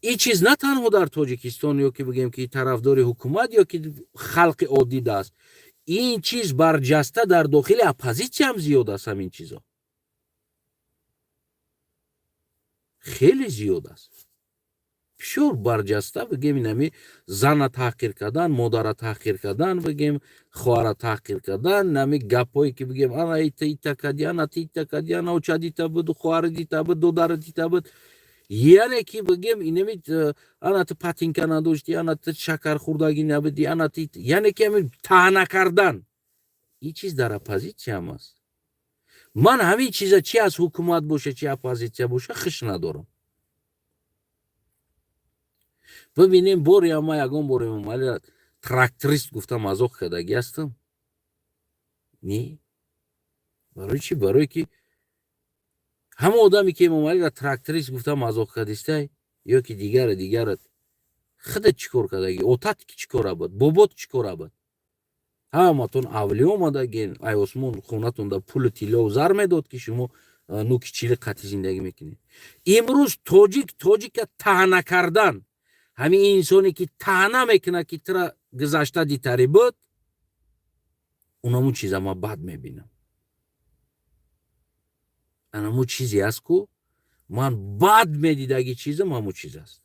ин чиз на танҳо дар Тоҷикистон ё ки, бигем, ки тарафдори ҳукумат ё ки халқи оддӣ даст, ин чиз барҷаста дар дохили оппозитсияам зиёд аст. Ҳамин чизо хеле зиёд аст, бисёр барҷаста. Бигем, инами зана таҳқир кардан, модара таҳқир кардан, бигем, хоҳара таҳқир кардан, нами гапҳое, ки, бигем, ана ита ита кади, ана ти ита кади, ана оча дита буд, хоҳари дита буд, додари дита буд. Яъне ки, бигем, инами ана ту патинка надошти, ана ту шакар хӯрдагӣ набуди, ана ти, яъне ки ами таъна кардан, ин чиз дар оппозитсиям аст. Ман ҳамин чиза, чи аз ҳукумат боша, чи оппозитсия боша, хуш надорам. Бибинем, боре ама ягон бор Эмомалиро тракторист гуфта мазоқ кардагӣ ҳастам? Не. Барои чӣ? Барое ки ҳама одаме, ки Эмомалиро тракторист гуфта мазоқ кардистай ё ки дигара дигарат, худат чӣ кор кардагӣ? Отат чӣ кора буд? Бобот чӣ кора буд? Ҳаматон авлиё омадаген, ай осмон хонатонда пулу тиллову зар медод, ки шумо нуки чили қатъи зиндагӣ мекунед. Имрӯз тоҷик тоҷика таъна кардан, ҳамин инсоне, ки таъна мекунад, ки тура гузашта дитарӣ буд, унамун чиза ман бад мебинам. Анамун чизе аст, ку ман бад медидаги чизам ҳамун чиз аст,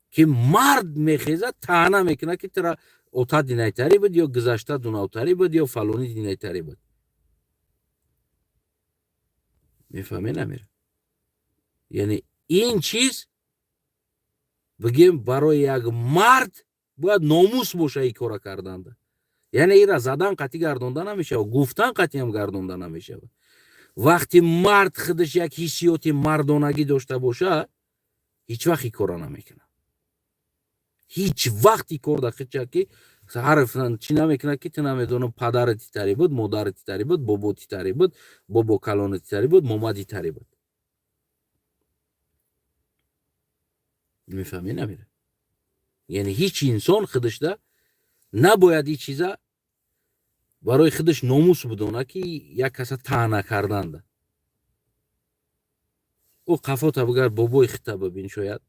ки мард мехезад, таъна мекунад, ки тура ота динайтарӣ буд ё гузашта дунавтарӣ буд ё фалонӣ динайтарӣ буд. Мефаҳме, намера? Яъне ин чиз, бигем, барои як мард бояд номус боша ин кора карданда. Яъне ира задан қатъӣ гардонда намешавад, гуфтан қатъиам гардонда намешавад. Вақти мард худаш як ҳиссиёти мардонагӣ дошта боша, ҳеҷ вақт ин кора намекунад, ҳеҷ вақт ин кор дахича ки ҳарф чӣ намекунад, ки ту намедонам падари титарӣ буд, модари титарӣ буд, бобо титарӣ буд, бобо калони титарӣ буд, момади титарӣ буд. Мефаҳмӣ, намера? Яъне ҳеҷ инсон худашда набояд ин чиза барои худаш номус бидона, ки як каса таъна карданда. Ӯ қафота бигард, бобои хита бибин, шояд,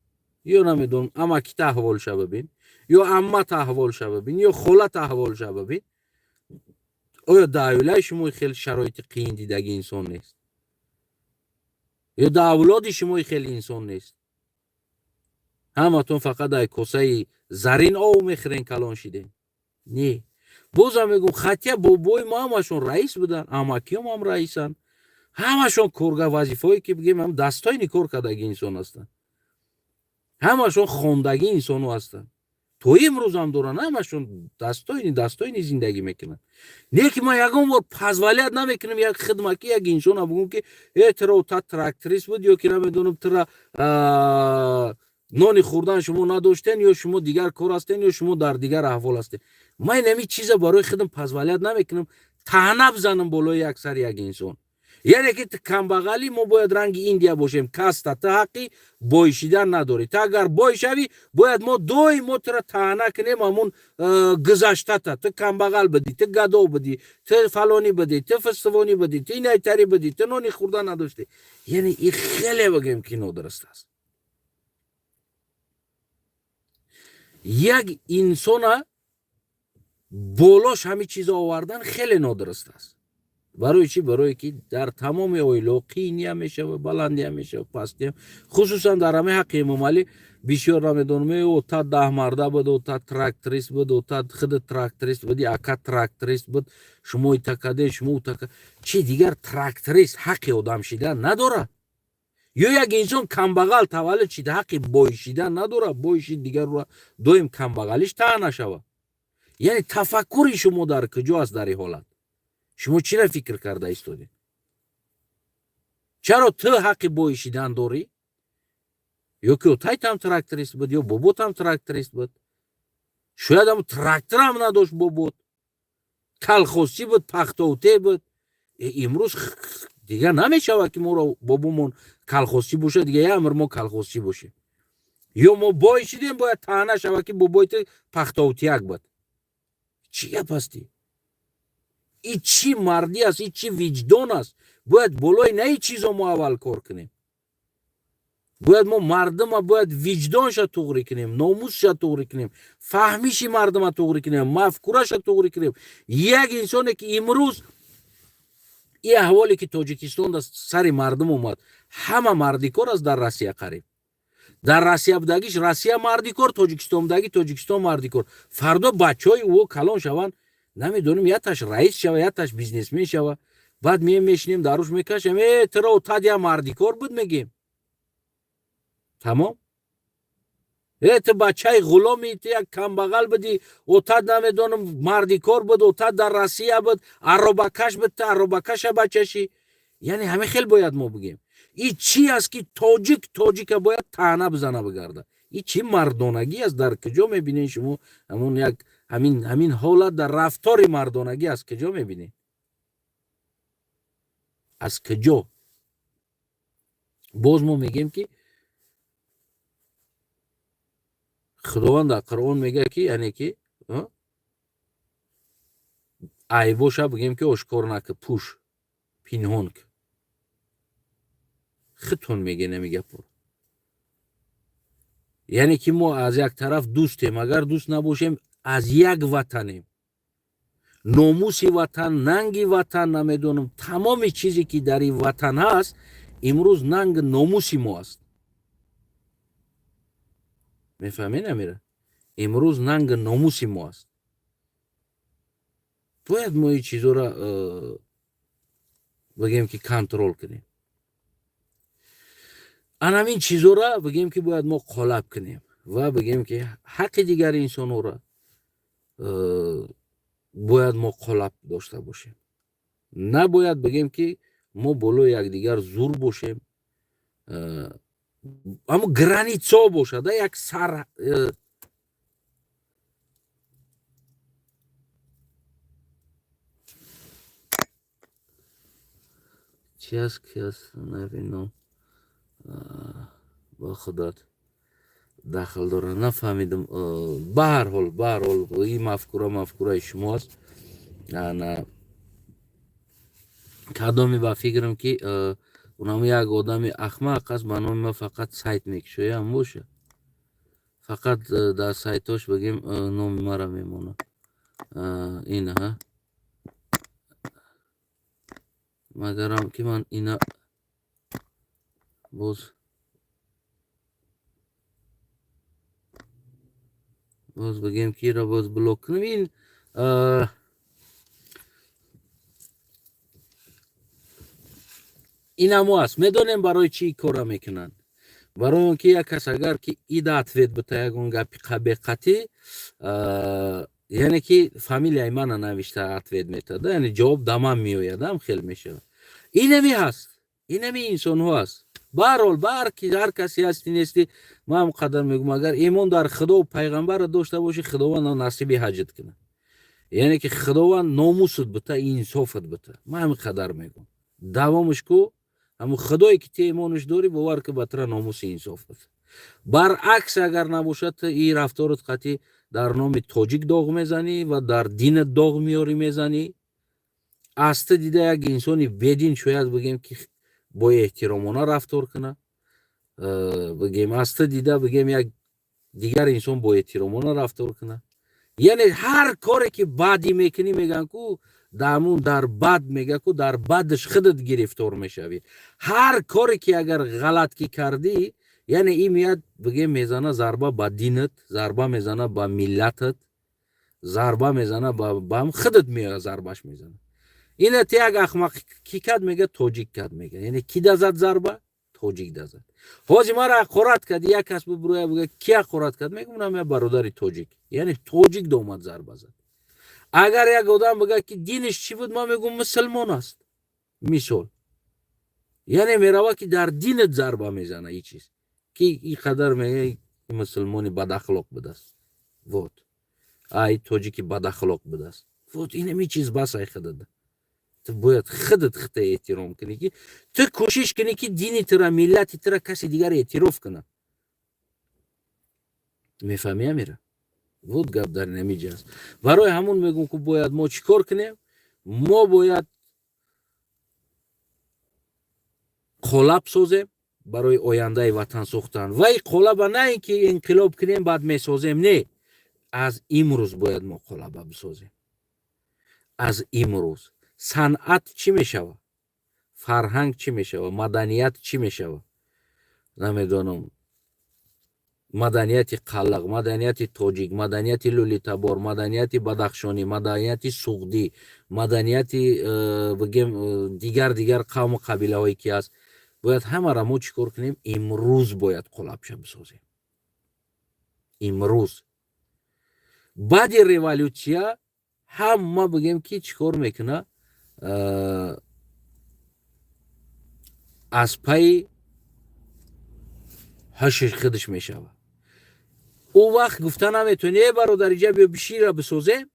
ё намедонам, амакита аҳволша бибин, ё аммата аҳволша бибин, ё холата аҳволша бибин. Оё дар оилаи шумо хеле шароити қиин дидаги инсон нест? Ё дар авлоди шумо хеле инсон нест? Ҳаматон фақат дар косаи зарин ов мехӯрен, калон шидем? Не, бозам мегӯм, хатя бобои мо ҳамашон раис буданд, амакиём ҳам раисанд, ҳамашон коргар, вазифаое, ки, бигем, ҳам дастойни кор кардаги инсон ҳастанд. Ҳамашон хондагӣ инсонҳо ҳастанд, то имрӯзам доранд, ҳамашон достойный достойный зиндагӣ мекунанд. Не ки ман ягон бор позволять намекунам як хидмаки як инсона бугум, ки э, туро та тракторист буд ё ки намедонам, тура нони хӯрдан шумо надоштен, ё шумо дигар кор ҳастен, ё шумо дар дигар аҳвол ҳастен. Ман инами чиза барои худам позволять намекунам, таъна бизанам болои як сари як инсон. Яъне ки камбағалӣ, мо бояд ранги Индия бошем, каста, ту ҳаққи бойшидан надорӣ. Ту агар бой шавӣ, бояд мо доим мо тура таъна кунем, ҳамун гузаштата: ту камбағал будӣ, ту гадо будӣ, ту фалонӣ будӣ, ту фистивонӣ будӣ, ту инайтарӣ будӣ, ту нони хӯрдан надоштӣ. Яъне и хеле, бигем ки, нодуруст аст. Як инсона болош ҳамин чизо овардан хеле нодуруст аст. Барои чӣ? Барое ки дар тамоми оилаҳо қийниям мешава, баландиям мешава, пастиям, хусусан дар ҳамаи ҳаққи Эмомалӣ. Бисёр намедонам, ота 10 марда буд, ота тракторист буд, ота худ тракторист буд, ака тракторист буд, шумо итакаде, шумо утака чи дигар. Тракторист ҳаққи одам шидан надорад? Ё як инсон камбағал таваллуд шида, ҳаққи бой шидан надорад? Бой шид, дигарро доим камбағалиш таъна шавад. Яъне тафаккури шумо дар куҷо аст? Дар ин ҳолат шумо чира фикр карда истодед? Чаро ту ҳаққи бой шидан дорӣ? Ё ки отайтам тракторист буд, ё боботам тракторист буд, шояд ам тракторам надошт, бобот колхозчӣ буд, пахтоуте буд. Имрӯз дигар намешавад, ки моро бобомон колхозчӣ бошад, дига як амр мо колхозчӣ бошем. Ё мо бой шидем, бояд таъна шавад, ки бобои ту пахтоутияк буд. Чӣ гап ҳастӣ? И чӣ мардӣ аст, и чӣ виҷдон аст? Бояд болои на и чизо мо аввал кор кунем. Бояд мо мардума бояд виҷдонша туғрӣ кунем, номусша туғрӣ кунем, фаҳмиши мардума туғрӣ кунем, мафкураша туғрӣ кунем. Як инсоне ки имрӯз и аҳволе ки Тоҷикистон сари мардум омад, ҳама мардикор аст дар Россия. Қариб дар Россия будагиш Россия мардикор, Тоҷикистон будаги Тоҷикистон мардикор. Фардо бачаҳои ӯ калон шаванд, намедонем, яташ раис шава, яташ бизнесмен шава, баъд мием, мешинем, даруш мекашем: э, туро тад я мардикор буд, мегем. Тамом. Э, ту бачаи ғуломи, ту як камбағал будӣ, отат намедонам мардикор буд, отат дар Россия буд, аробакаш буд, ту аробакаша бачашӣ. Яъне ҳамин хел бояд мо бигем. И чӣ аст, ки тоҷик тоҷика бояд таъна бизана бигарда? И чӣ мардонагӣ аст? Дар куҷо мебинед шумо ҳамун як ҳамин ҳолат дар рафтори мардонагӣ? Аз куҷо мебинед, аз куҷо? Боз мо мегӯем, ки Худованд дар Қуръон мегӯяд, ки яъне ки айбоша, бигем ки, ошкор нака, пӯш, пинҳон ка. Худтон мегӯед ҳами гапро. Яъне ки мо аз як тараф дӯстем, агар дӯст набошем, аз як ватанем. Номуси ватан, нанги ватан, намедонам, тамоми чизе ки дар ин ватан ҳаст, имрӯз нанг номуси мо аст. Мефаҳмед, амира? Имрӯз нанг номуси мо аст. Бояд мо ин чизоро, бигем ки, контроль кунем. Анамин чизора, бигем ки, бояд мо қолаб кунем ва, бигем ки, ҳаққи дигари инсонҳоро бояд мо қолаб дошта бошем. Набояд, бигем ки, мо болои якдигар зур бошем. Аммо граница бошад, як сар. Чи аст, ки аст, набинам, ба худат дахл дора, нафаҳмидам. Ба ҳар ҳол ин мафкура мафкураи шумо аст. Ана кадоме, ба фикрам, ки унам як одами ахмақ аст, ба номи ма фақат сайт мекушоям боша, фақат дар сайтош, бигем, номи мара мемонад. Инаҳа, магарам ки ман ина боз, бигем ки, ира боз блок кунем. Ин инамо аст. Медонем, барои чӣ кора мекунанд. Барои он ки як кас агар ки ида ответ бита, ягон гапи беқатӣ, яъне ки фамилияи мана навишта ответ метада, яъне ҷавоб да ман меояд, ам хел мешавад. Инами ҳаст, инами инсонҳо ҳаст. Баҳрҳол, ба ҳар касе ҳасти нести, ман ҳам қадар мегӯм: агар имон дар Худову пайғамбарро дошта бошӣ, Худованд насиби ҳаҷат кунад, яъне ки Худованд номусат бита, инсофат бита. Ман ҳамин қадар мегӯм. Давомаш ку, ҳамун Худое ки ту имонаш дорӣ, бовар ки ба тура номуси инсоф бита. Баръакс агар набошад, ту и рафторат қатъи дар номи тоҷик доғ мезанӣ ва дар динат доғ меёрӣ, мезанӣ. Аз ту дида як инсони бедин шояд, бигем, ки бо эҳтиромона рафтор кунад, бигем, аз ту дида, бигем, як дигар инсон бо эҳтиромона рафтор кунад. Яъне ҳар коре ки бадӣ мекунӣ, мегӯянд ку, даҳамун дар бад, мега ку, дар бадаш худат гирифтор мешавӣ. Ҳар коре ки агар ғалат ки кардӣ, яъне ин меяд, бигем, мезана зарба ба динат, зарба мезана ба миллатат, зарба мезана ба худат меояд, зарбаш мезана. Ина ти як ахмақ ки кад, мега, тоҷик кад, мега. Яъне ки дазад зарба? Тоҷик дазад. Ҳозир мара ҳақорат кард, як кас бибурӯя, бига, ки ҳақорат кард? Мегӯм, я бародари тоҷик, яъне тоҷик домад, зарба зад. Агар як одам бига, ки диниш чӣ буд, ман мегӯм, мусулмон аст, мисол. Яъне мерава, ки дар динат зарба мезана, и чиз ки и қадар мега, мусулмони бадахлоқ будааст, вот ай тоҷики бадахлоқ будааст. Вот инами чиз бас ай худада. Ту бояд худат худта эҳтиром кунӣ, ки ту кӯшиш кунӣ, ки дини тура, миллати тура каси дигар эътироф кунад. Мефаҳмӣ, амира? Вот гап дар инамиҷа аст. Барои ҳамун мегӯм, ки бояд мо чӣ кор кунем? Мо бояд қолаб созем барои ояндаи ватан сохтан. Вай қолаба на ин ки инқилоб кунем, баъд месозем, не, аз имрӯз бояд мо қолаба бисозем, аз имрӯз. Санъат чӣ мешавад, фарҳанг чӣ мешавад, маданият чӣ мешавад, намедонам, маданияти қаллақ, маданияти тоҷик, маданияти лӯлитабор, маданияти бадахшонӣ, маданияти суғдӣ, маданияти, бигем, дигар дигар қавму қабилаҳое ки ҳаст, бояд ҳамаро мо чӣ кор кунем? Имрӯз бояд қолабша бисозем, имрӯз. Баъди революсия ҳама, бигем, ки чӣ кор мекуна, аз пайи ҳашиш худаш мешавад. Ӯ вақт гуфта наметавонӣ: «Э, бародар, иҷа биё, бишира бисозем».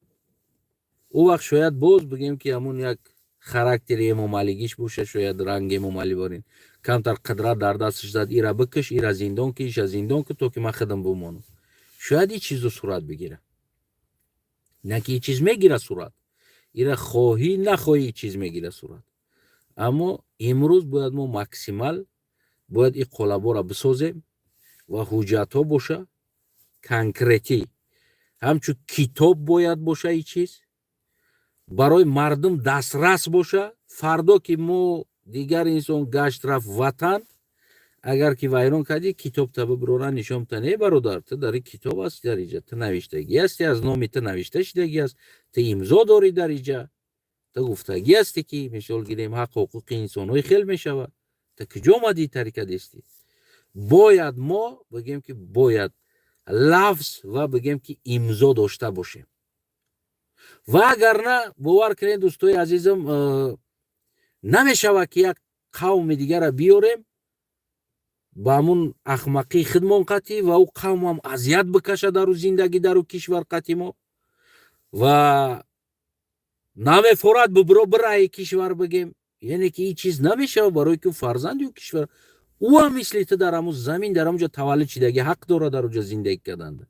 Ӯ вақт шояд боз, бигем, ки ҳамун як характери эмомалигиш боша, шояд ранги Эмомалӣ борин, камтар қудрат дар дасташ зад, ира бикиш, ира зиндон ки, иша зиндон ки, то ки ман худам бимонам. Шояд и чизо сурат бигира, на ки и чиз мегира сурат, ира хоҳӣ нахоҳӣ, чиз мегира сурат. Аммо имрӯз бояд мо максимал бояд и қолаборо бисозем ва ҳуҷҷатҳо боша, конкретӣ, ҳамчун китоб бояд боша, и чиз барои мардум дастрас боша. Фардо ки мо дигар инсон гашт рафт, ватан агар ки вайрон кардӣ, китобта бибирора, нишон бта: «Не, бародар, ту дар ин китоб ҳасти, дар иҷа ту навиштагӣ ҳасти, аз номи ту навишта шудагӣ аст, ту имзо дорӣ дар иҷа, ту гуфтагӣ ҳастӣ, ки, мисол гирем, ҳаққу ҳуқуқи инсонҳои хел мешавад, ту куҷо омадӣ, тарика дестӣ?» Бояд мо, бигем, ки бояд лафз ва, бигем, ки имзо дошта бошем. Ва агар на, бовар кунед, дӯстои азизам, намешавад, ки як қавми дигара биёрем ба ҳамун ахмақии худмон қатъӣ ва ӯ қавмам азият бикашад дару зиндагӣ, дару кишвар қатъи мо ва намефорад, бибиро бираи кишвар, бигем. Яъне ки ин чиз намешавад, барое ки фарзанди ӯ кишвар, ӯ ҳам мисли ту дар ҳамун замин, дар ҳамунҷо таваллуд шидаги, ҳақ дорад дар оҷа зиндагӣ карданда.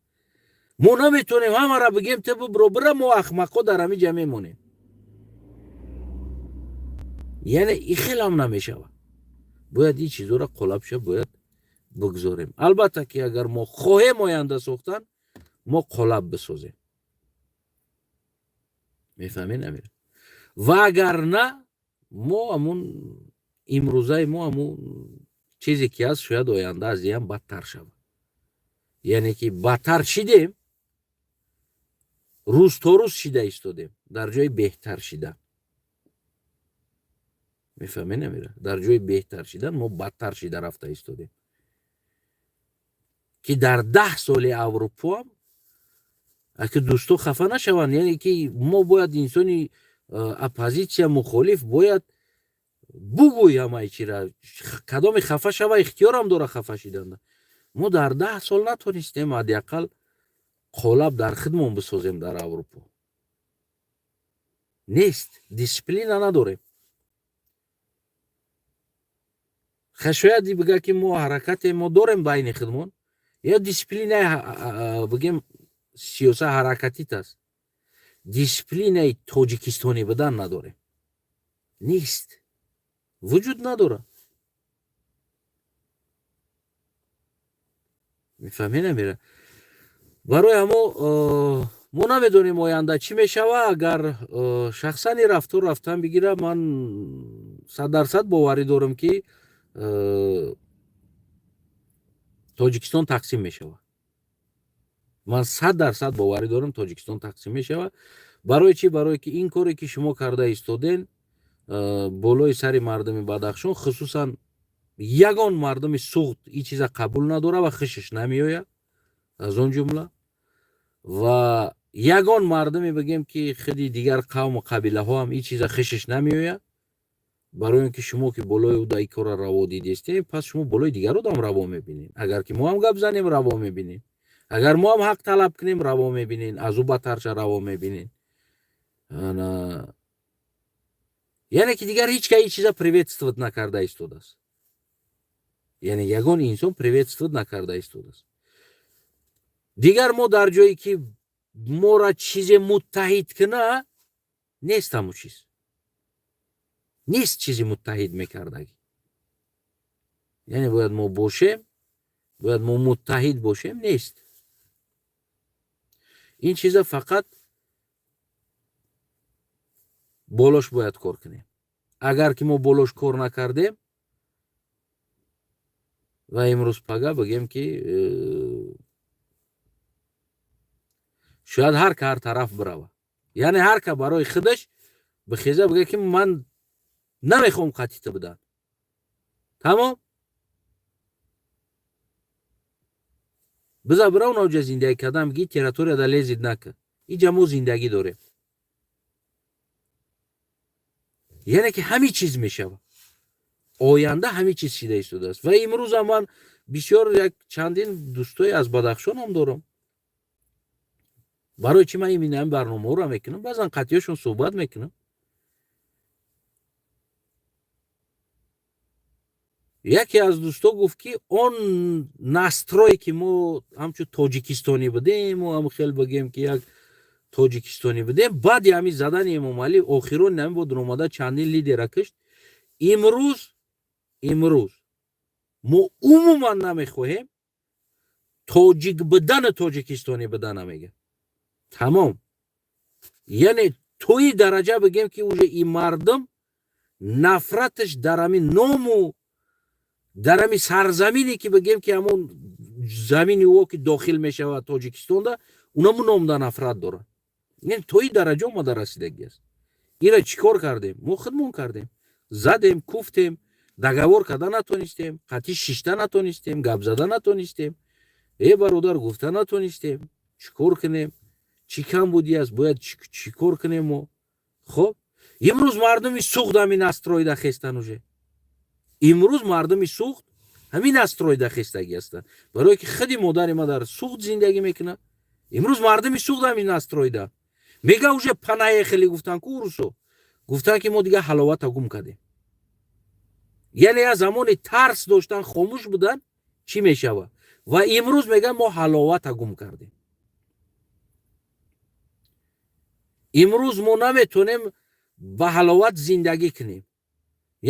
Мо наметавонем ҳамаро бигем, ту бибиро бира, мо ахмақҳо дар ҳамин ҷа мемонем. Яъне и хелам намешавад. Бояд ин чизҳоро қолабша бояд бигзорем. Албатта, ки агар мо хоҳем оянда сохтан, мо қолаб бисозем. Мефаҳмед, намира? Ва агар на, мо ҳамун имрӯзаи мо, ҳамун чизе ки ҳаст, шояд оянда аз иам бадтар шавад. Яъне ки бадтар шидем, рӯз то рӯз шида истодем дар ҷои беҳтар шидан. Мефаҳмед, намира? Дар ҷои беҳтар шидан мо бадтар шида рафта истодем. Ки дар 10 соли Аврупоам, аки дӯсто хафа нашаванд, яъне ки мо бояд инсони оппозитсия, мухолиф бояд бугӯй ҳамаи чира. Кадоме хафа шава, ихтиёрам дора хафа шиданда. Мо дар 10 сол натонистем ҳадди ақал қолаб дар худмон бисозем. Дар Аврупо нест, дисциплина надорем. Шояд бига, ки мо ҳаракате мо дорем байни худмон, ё дисциплинаи, бигем, сиёса ҳаракатит аст, дисциплинаи тоҷикистонӣ будан надорем, нест, вуҷуд надорад. Мефаҳмӣ, намера. Барои ҳамо мо намедонем, оянда чӣ мешава. Агар шахсан ин рафтор рафтан бигира, ман 100% боварӣ дорам, ки Тоҷикистон тақсим мешавад. Ман 100% боварӣ дорам, Тоҷикистон тақсим мешавад. Барои чӣ? Барое ки ин коре, ки шумо карда истоден болои сари мардуми Бадахшон, хусусан ягон мардуми Суғд ин чиза қабул надорад ва хушаш намеояд, аз он ҷумла ва ягон мардуме, бигем, ки худи дигар қавму қабилаҳо ҳам ин чиза хушаш намеояд. Барои он ки шумо ки болои ӯ ин корро раво дидестем, пас шумо болои дигарро дам раво мебинед. Агар ки мо ҳам гап занем, раво мебинем, агар мо ҳам ҳақ талаб кунем, раво мебинем, аз ӯ баттарша раво мебинем. Яъне ки дигар ҳеҷ ка ин чиза приветствовать накарда истодааст, яъне ягон инсон приветствовать накарда истодааст. Дигар мо дар ҷое, ки мора чизе муттаҳид куна, нест, ҳамун чиз нест, чизи муттаҳид мекардагӣ. Яъне бояд мо бошем, бояд мо муттаҳид бошем, нест ин чиза. Фақат болош бояд кор кунем. Агар ки мо болош кор накардем ва имрӯз пага, бигем, ки шояд ҳар ка ҳар тараф бирава, яъне ҳар ка барои худаш бихеза, бига, ки ман намехоҳам қатита будан, тамом, биза бирав наоҷа зиндагӣ кардан, биги территорияда лезить нака, иҷа мо зиндагӣ дорем. Яъне ки ҳамин чиз мешавад оянда, ҳамин чиз шида истодааст. Ва имрӯзам ман бисёр як чандин дӯстои аз Бадахшонам дорам. Барои чӣ ман имин ҳамин барномаҳоро мекунам? Баъзан қатъиёшон суҳбат мекунам. Яке аз дӯсто гуфт, ки он настрой, ки мо ҳамчун тоҷикистонӣ будему, ҳам хел, бигем, ки як тоҷикистонӣ будем, баъди ҳамин задани Эмомалӣ, охирони ҳамин бо дуромада чандин лидера кишт, имрӯз мо умуман намехоҳем тоҷик будану тоҷикистонӣ будана, мегӯ, тамом. Яъне тои дараҷа, бигем, ки уже и мардум нафраташ дар ҳамин ному, дар ҳамин сарзамине, ки, бигем, ки ҳамон замини ӯ, ки дохил мешавад Тоҷикистонда, унаму номда нафрат дорад. Яъне тои дараҷа омада расидагӣ аст. Ира чӣ кор кардем? Мо худмон кардем, задем, куфтем, договор карда натонистем, қатъи шишта натонистем, гап зада натонистем, э бародар гуфта натонистем. Чӣ кор кунем? Чӣ камбудӣ аст? Бояд чӣ кор кунем мо? Хоб, имрӯз мардуми Суғд ҳамин настрой да хестан. Уже имрӯз мардуми Суғд ҳамин настрой да хестагӣ ҳастанд, барое ки худи модари ма дар Суғд зиндагӣ мекунад. Имрӯз мардуми Суғд ҳамин настрой да мега, уже понаехали, гуфтан ку урусо, гуфтан, ки мо дигар ҳаловата гум кардем. Яъне як замони тарс доштан, хомӯш будан, чӣ мешавад, ва имрӯз мегӯян, мо ҳаловата гум кардем, имрӯз мо наметонем ба ҳаловат зиндагӣ кунем.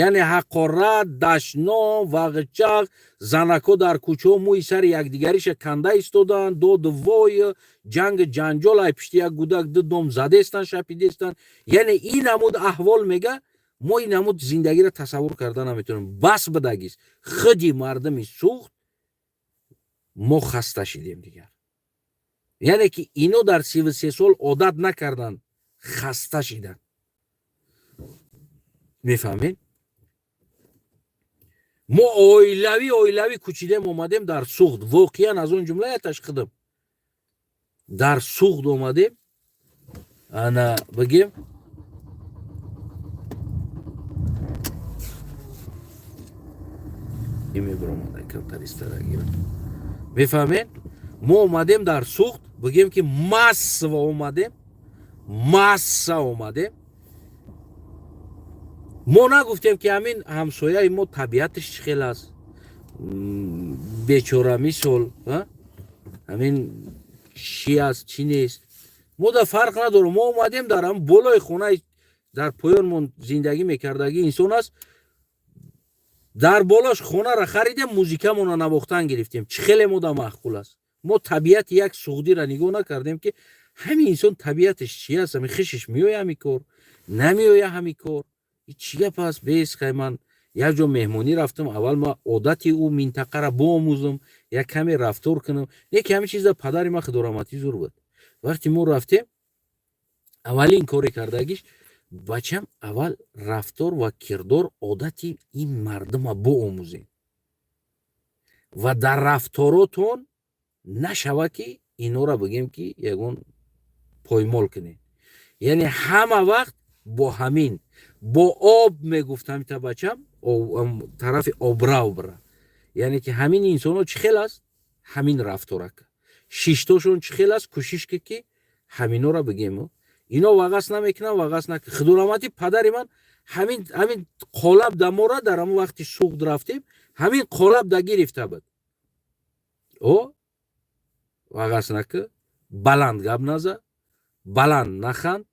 Яъне ҳақорат, дашном, вағчақ, занако дар кӯчаҳо мӯи сари якдигариша канда истоданд, доду вой, ҷанги ҷанҷол, ай пишти як гудак ду дом задестан, шапидестан. Яъне ин намуд аҳвол, мега, мо ин намуд зиндагиро тасаввур карда наметавонем, бас бидагист. Худи мардуми Суғд мо хаста шидем дигар. Яъне ки ино дар 33 сол одат накарданд, хаста шиданд, мефаҳмед? Мо оилавӣ оилавӣ кӯчидем, омадем дар Суғд. Воқеан, аз он ҷумла яташ худам дар Суғд омадем. Ана, бигем, мефаҳмед, мо омадем дар Суғд, бигем ки массово омадем, масса омадем. Мо нагуфтем, ки ҳамин ҳамсояи мо табиаташ чӣ хел аст, бечора, мисол, ҳамин чӣ аст, чӣ нест, мо да фарқ надорем. Мо омадем, дар ҳам болои хонаи дар поёнмон зиндагӣ мекардагӣ инсон аст, дар болош хонаро харидем, музикамонро навохтан гирифтем. Чӣ хеле мо да маъқул аст. Мо табиати як суғдиро нигоҳ накардем, ки ҳамин инсон табиаташ чи аст, ҳамин хишиш меоя, ҳамин кор намеоя, ҳамин кор чӣ гап аст. Бес хай, ман як ҷо меҳмонӣ рафтам, аввал ма одати ӯ минтақаро боомӯзам, як каме рафтор кунам. Не ки ҳамин чиза падари ман худораҳматӣ зур буд. Вақте мо рафтем, аввалин коре кардагиш: «Бачам, аввал рафтор ва кирдор, одати ин мардума боомӯзем ва дар рафторотон нашава, ки инора бигем, ки ягон поймол кунем». Яъне ҳама вақт бо ҳамин, бо об мегуфт, ҳамита: «Бачам, тарафи обрав бира». Яъне ки ҳамин инсонҳо чӣ хел аст, ҳамин рафторака, шиштошон чӣ хел аст, кӯшиш ки, ки ҳаминора бигем. Ино вағас намекунам, вағас на. Худораҳматӣ падари ман ҳамин қолаб дамора дар ҳамон вақти Суғд рафтем, ҳамин қолаб да гирифта буд. О вағас нака, баланд гап наза, баланд наханд,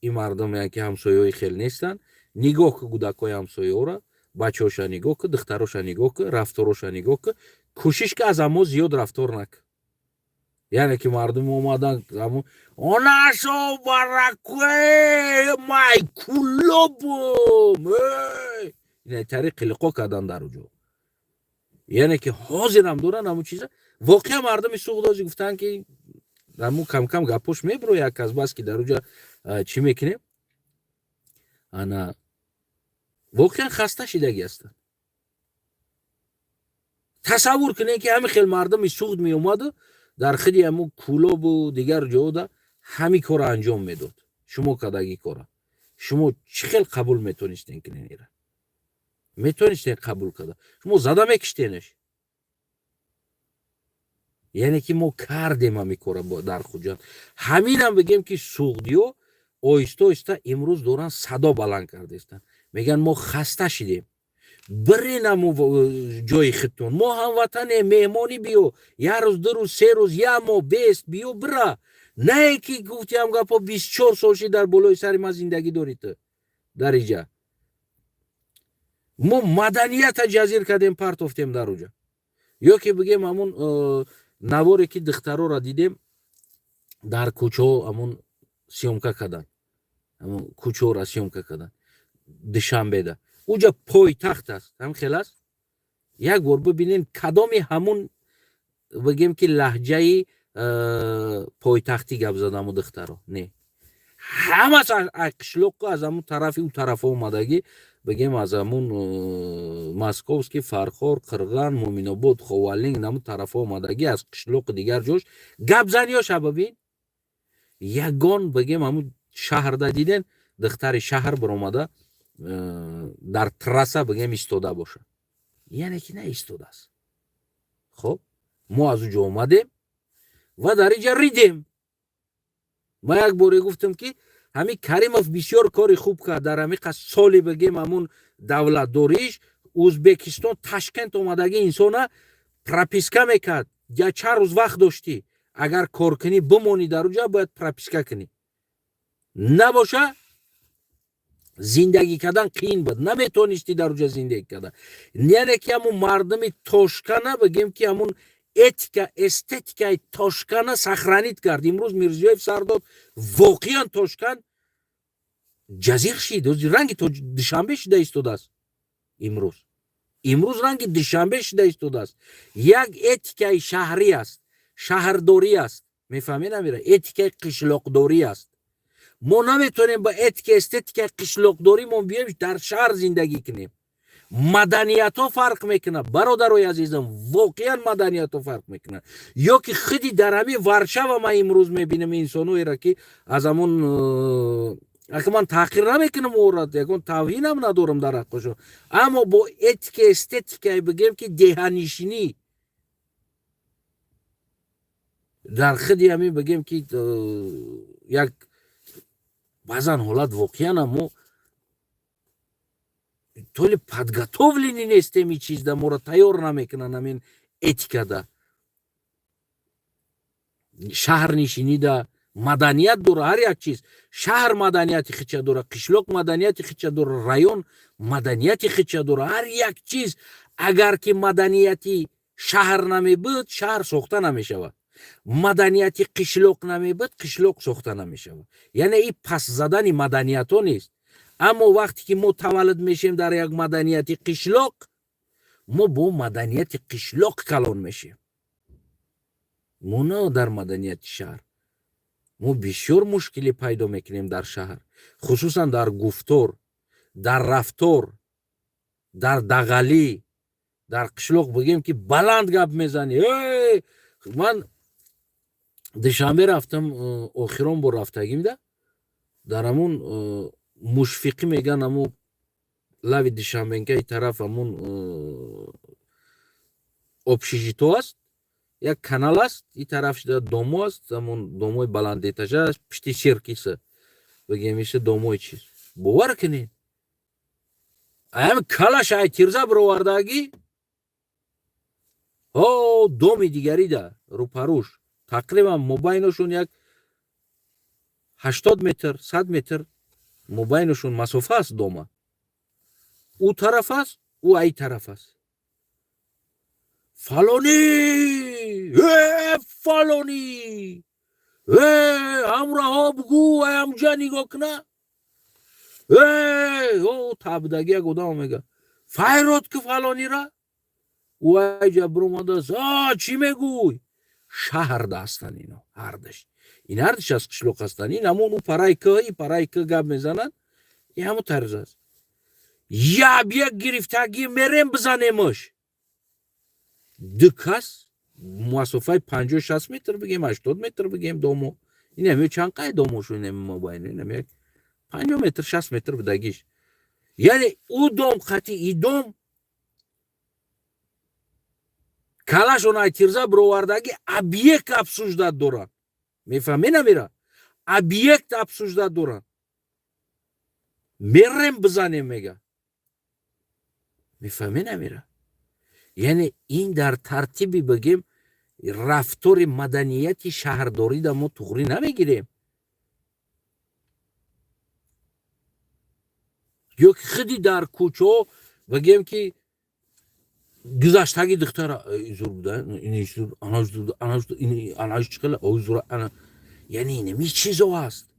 ин мардум яке ҳамсояҳои хел нестанд. Нигоҳ ку кӯдакҳои ҳамсояҳоро, бачаҳоша нигоҳ ку, духтароша нигоҳ ку, рафтороша нигоҳ ку, кӯшиш ки аз ҳамо зиёд рафтор накун. Яъне ки мардум омадан, онашо баракӯ май кулобум тариқ қилиқо кардан дар уҷо. Яъне ки ҳозирам доран ҳамун чиза. Воқеан, мардуми суғдозӣ гуфтанд, ки ҳамун камкам гапош мебиро, як аз бас ки дар уҷа чӣ мекунем. Ана, воқеан хаста шидагӣ ҳастанд. Тасаввур кунед, ки ҳамин хел мардуми Суғд меомаду дар худи ҳамун Кӯлобу дигар ҷода ҳамин корро анҷом медод. Шумо кардагӣ кора шумо чӣ хел қабул метонистен кунен? Ира метонистен қабул карда? Шумо зада мекиштенаш. Яъне ки мо кардем ҳамин кора дар Хуҷанд. Ҳаминам бигем, ки суғдиё оҳиста оҳиста имрӯз доранд садо баланд кардаистанд, мегӯянд: «Мо хаста шидем, биринаму ҷои худтон, мо ҳамватане, меҳмонӣ биё, як рӯз, 2 рӯз, 3 рӯз, як моҳ бест биё, бира». Не ки гуфтиам гапо, 24 сол шид дар болои сари ман зиндагӣ дорӣ ту дар иҷа. Мо маданията ҷазир кардем, партофтем дар уҷа. Ё ки бигем, ҳамун наворе ки духтарора дидем дар кӯчаҳо, ҳамун съёмка кардан, ҳамун кӯчаҳоро съёмка кардан Душанбеда, уҷа пойтахт аст, ҳам хел аст. Як бор бибинем, кадоми ҳамун, бигем ки, лаҳҷаи пойтахтӣ гап задаму духтаро. Не, ҳамаш қишлоқу аз ҳамун тарафи ӯ тарафа омадагӣ, бигем, аз ҳамун Московский, Фархор, Қирған, Муъминобод, Ховалинг, ҳамун тарафа омадагӣ, аз қишлоқи дигар ҷош гапзаниёша бибин. Ягон, бигем, ҳамун шаҳрда диден, духтари шаҳр биромада дар трасса, бигем, истода бошад? Яъне ки наистодааст. Хоб, мо аз уҷо омадем ва дар инҷа ридем. Ма як боре гуфтам, ки ҳамин Каримов бисёр кори хуб кард дар ҳамин соли, бигем, ҳамун давлатдориш. Узбекистон, Ташкент омадагӣ инсона прописка мекард. Я чанд рӯз вақт доштӣ, агар кор кунӣ, бимонӣ дар уҷа, бояд прописка кунӣ, набоша зиндагӣ кардан қиин буд, наметонистӣ дар уҷа зиндагӣ кардан. Яъне ки ҳамун мардуми Тошкана, бигем ки, ҳамун этика, эстетикаи Тошкана сохранить кард. Имрӯз Мирзиёев сар дод, воқеан Тошкан ҷазир шид, ранги Душанбе шида истодааст. Имрӯз ранги Душанбе шида истодааст. Як этикаи шаҳрӣ аст, шаҳрдорӣ аст, мефаҳмед, амира, этикаи қишлоқдорӣ аст. Мо наметавонем ба этика, эстетикаи қишлоқдоримон биёем, дар шаҳр зиндагӣ кунем. Маданиятҳо фарқ мекунад, бародарои азизам, воқеан маданиятҳо фарқ мекунад. Ё ки худи дар ҳамин Варшава ман имрӯз мебинам инсонҳоеро, ки аз ҳамон ака, ман таҳқир намекунам ӯро, ягон тавҳинам надорам дар ҳаққашон, аммо бо этика, эстетикае бигем, ки деҳанишинӣ дар худи ҳамин бигем, ки як баъзан ҳолат воқеан мо то ли подготовлены нестем, и чизда моро тайёр намекунанд, ҳамин этикада, шаҳрнишинида маданият дора. Ҳар як чиз, шаҳр маданияти хича дора, қишлоқ маданияти хича дора, район маданияти хича дора. Ҳар як чиз, агар ки маданияти шаҳр намебуд, шаҳр сохта намешавад, маданияти қишлоқ намебуд, қишлоқ сохта намешавад. Яъне и пас задани маданиятҳо нест, аммо вақте ки мо таваллуд мешем дар як маданияти қишлоқ, мо бо маданияти қишлоқ калон мешем, мо на дар маданияти шаҳр. Мо бисёр мушкилӣ пайдо мекунем дар шаҳр, хусусан дар гуфтор, дар рафтор, дар дағалӣ. Дар қишлоқ бигем, ки баланд гап мезанӣ. Ман Душанбе рафтам, охирон бор рафтагимда, дар ҳамун Мушфиқӣ меган, ҳамун лави Душанбенкаи тараф, ҳамун общежитие аст, як канал аст, и тараф шуда домо аст, ҳамун домои баландэтажа аст, пишти сиркиса бигем, иша домои чиз. Бовар кунед, ами калаш ай тирза бировардагӣ, о доми дигарида рӯпарӯш, тақрибан мобайнашон як 80 метр, 100 метр мобайнашон масофа аст. Дома ӯ тараф аст, ӯ ай тараф аст. «Фалонӣ, э, фалонӣ, э, ҳамраҳо бугӯ, ҳамҷа нигоҳ куна, э, о табдаги як одам мега, файрод ки фалонира». Ӯ айҷа биромадааст: «А чӣ мегӯй?» Шаҳрда ҳастанд ино ҳардаш, ин ҳардаш аз қишлоқ ҳастанд. Ин ҳамон ӯ параи к, и параи к гап мезананд, ин ҳамон тарз аст. Яб як гирифтагӣ мерем, бизанемаш. Ду кас масофаи 50-60 метр бигем, 80 метр бигем, домо инам чанд қай домошу, инам мобайн, инам як 50 метр, 60 метр будагиш. Яъне ӯ дом қати и дом калашон ай тирза бировардагӣ, объект обсуждать доранд. Мефаҳме намера? Объект обсуждать доранд. «Мерем, бизанем», мега. Мефаҳме намера? Яъне ин дар тартиби бигем рафтори маданияти шаҳрдорида мо туғрӣ намегирем. Ё ки худи дар кӯчаҳо бигем, ки гузаштаги духтара зур буда, ана чиқала зура, ана, яъне инами чизо аст.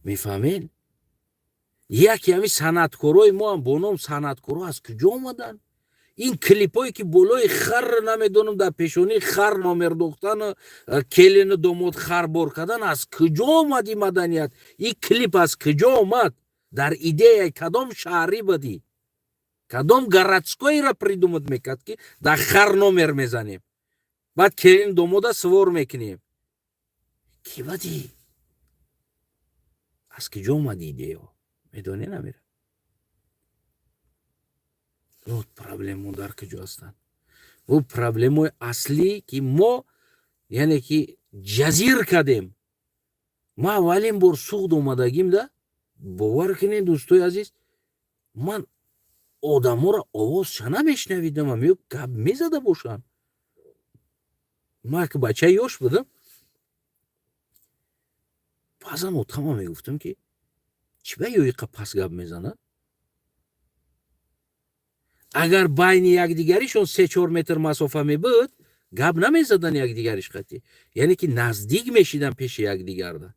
Мефаҳмед? Яке ҳами санъаткорои мо ҳам бо ном санъаткоро аз куҷо омаданд? Ин клипое ки болои хар, намедонам, дар пешонии хар номер дохтану келину домод хар бор кардан, аз куҷо омад ин маданият? Ин клип аз куҷо омад? Дар идеяи кадом шаҳрӣ будӣ? Кадом городскойро придумать мекард, ки дар хар номер мезанем, баъд келин домода сувор мекунем? Ки бадӣ? Аз куҷо омад идея, медонӣ намера? Вот проблемо дар куҷо ҳастанд. Бу проблемои аслӣ, ки мо, яъне ки ҷазир кардем. Ма аввалин бор Суғд омадагим да, бовар кунед, дӯстои азиз, ман одаморо овозша намешнавидам, ё гап мезада бошанд. Ма ки бачаи ёш будам, баъзан отама мегуфтам, ки чӣ ба ё иқа пас гап мезанад? Агар байни якдигаришон 3-4 метр масофа мебуд, гап намезадан якдигариш қатӣ. Яъне ки наздик мешидан пеши якдигарда,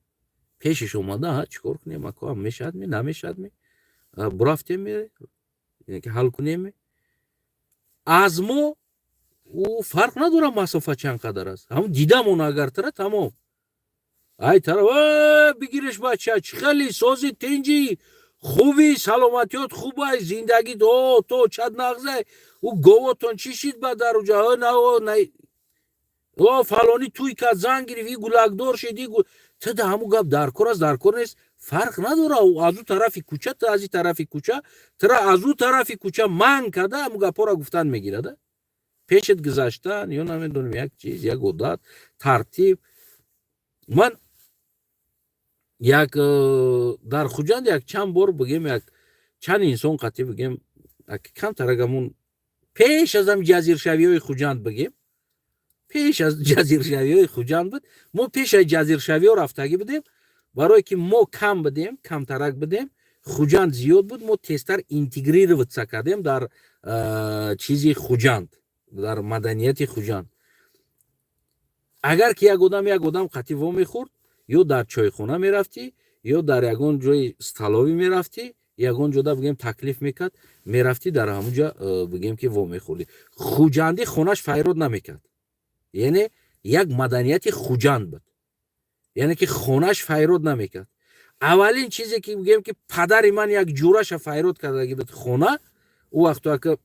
пешиш омада: «Чӣ кор кунем, ако, мешавадме, намешавадме, бурафтеме, ки ҳал кунеме?» Аз мо ӯ фарқ надорад масофа чанд қадар аст, ҳам дидамон агар тара, тамом. Ай тараф: «Бигиреш, бача, чӣ хеле сози, тинҷӣ, Хуби, саломатиёт хубай, зиндагит о то чад нағзай, ӯ говотон чӣ шид ба дар уҷа, на о фалонӣ туй кард, зан гирифт, и гулакдор шид, и ту да ҳамун гап дар кор аст, дар кор нест, фарқ надора. Аз ӯ тарафи кӯча, ту аз и тарафи кӯча, тура аз ӯ тарафи кӯча манг карда, ҳамун гапҳоро гуфтан мегирада, пешет гузаштан ё намедонам, як чиз, як одат, тартиб. Ман як дар Хуҷанд як чанд бор, бигем, як чанд инсон қатӣ, бигем, камтарак ҳамун пеш аз ҳам ҷазиршавиҳои Хуҷанд, бигем, пеш аз ҷазиршавиҳои Хуҷанд буд. Мо пеш аз ҷазиршавиҳо рафтагӣ будем, барое ки мо кам будем, камтарак будем, Хуҷанд зиёд буд. Мо тезтар интегрироваться кардем дар чизи Хуҷанд, дар маданияти Хуҷанд. Агар ки як одам қатӣ вомехӯрд, ё дар чойхона мерафтӣ, ё дар ягон ҷои столовый мерафтӣ, ягон ҷода, бигем, таклиф мекард, мерафтӣ, дар ҳамунҷа, бигем, ки вомехӯрдӣ. Хуҷандӣ хонаш файрод намекард, яъне як маданияти Хуҷанд буд, яъне ки хонаш файрод намекард. Аввалин чизе ки, бигем, ки падари ман як ҷураша файрод кардаги буд хона, ӯ вақту ака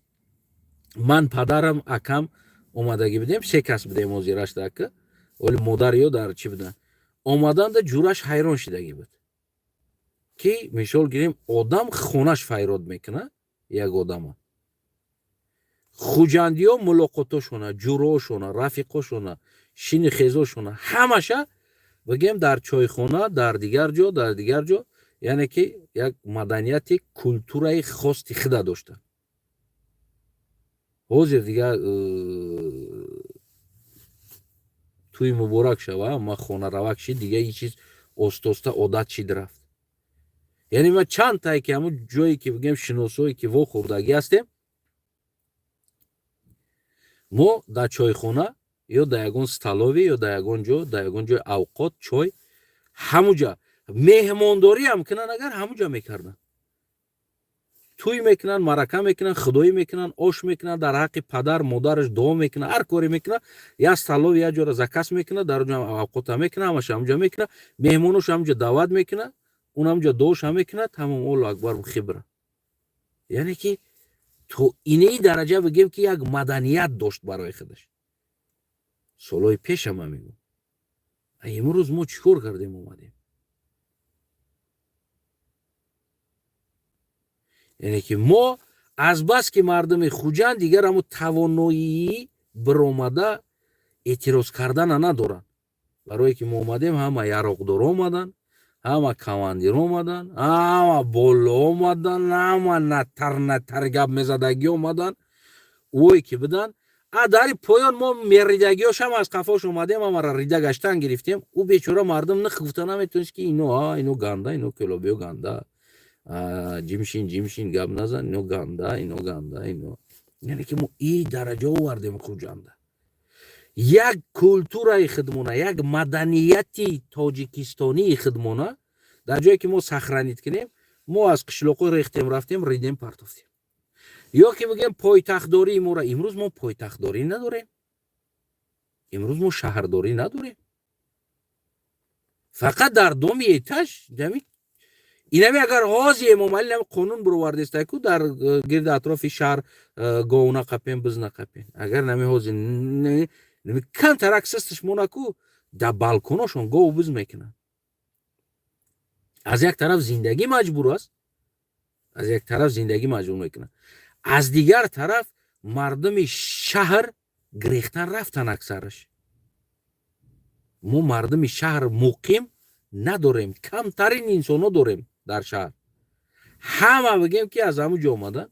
ман, падарам, акам омадагӣ будем, се кас будем ҳозирашда, ака оли модар ё дар чӣ буданд, омаданда ҷураш ҳайрон шидагӣ буд, ки мисол гирем, одам хонаш файрод мекунад як одама. Хуҷандиё мулоқотошона, ҷуроошона, рафиқошона, шини хезошона ҳамаша, бигем, дар чойхона, дар дигар ҷо, дар дигар ҷо, яъне ки як маданияти, культураи хости худа доштанд. Ҳозир дигар тӯи муборак шава, ма хонаравак шид, дига ин чиз оста-оста одат шид, рафт. Яъне ма чанд тае ки ҳамун ҷое ки, бигем, шиносое ки вохӯрдагӣ ҳастем, мо дар чойхона ё дар ягон столовый, ё дар ягон ҷо, дар ягон ҷои авқот, чой, ҳамуҷа меҳмондориам кунанд, агар ҳамуҷа мекарданд, тӯй мекунанд, марака мекунанд, худоӣ мекунанд, ош мекунанд, дар ҳаққи падар модараш дуо мекунанд, ҳар коре мекунанд, як столовый, як ҷора заказ мекунад, дар ҷо авқота мекунад, ҳамаша ҳамуҷа мекунад, меҳмонош ҳамуҷа даъват мекунад, он ҳамуҷа дуоша мекунад, тамом, Аллоҳу акбар, хибра. Яъне ки то инаи дараҷа, бигем, ки як маданият дошт барои худаш солҳои пеша, ман мегӯм. Имрӯз мо чӣ кор кардем, омадем? Яъне ки мо азбаски мардуми Хуҷанд дигар ҳамо тавоноии биромада эътироз кардана надоранд, барое ки мо омадем, ҳама яроқдор омаданд, ҳама командир омаданд, ҳама боло омаданд, ҳама натар натар гап мезадагӣ омаданд, ое ки буданд. А дари поён мо меридагиёшам аз қафош омадем, ҳамара рида гаштан гирифтем. Ӯ бечора мардум них гуфта наметонист, ки ино ино ганда, ино кӯлобиё ганда, ҷимшин, ҷимшин, гап назан, ино ганда, ино ганда, ино. Яъне ки мо и дараҷа овардем Хуҷанда, як культураи худмона, як маданияти тоҷикистонии худмона дар ҷое ки мо сохранить кунем, мо аз қишлоқҳо рехтем, рафтем, ридем, партофтем. Ё ки бигем, пойтахтдории моро, имрӯз мо пойтахтдорӣ надорем, имрӯз мо шаҳрдорӣ надорем, фақат дар доми этаж. Инами агар ҳози Эмомалӣ нами қонун бировардестаку, дар гирди атрофи шаҳр гов нақапен, биз нақапен, агар нами ҳози камтарак систаш монаку, дар балконошон гову биз мекунанд. Аз як тараф зиндагӣ маҷбур аст, аз як тараф зиндагӣ маҷбур мекунад, аз дигар тараф мардуми шаҳр гирехтан рафтан аксараш. Мо мардуми шаҳр муқим надорем, камтарин инсонҳо дорем дар шаҳр. Ҳама, бигем, ки аз ҳамун ҷо омадан,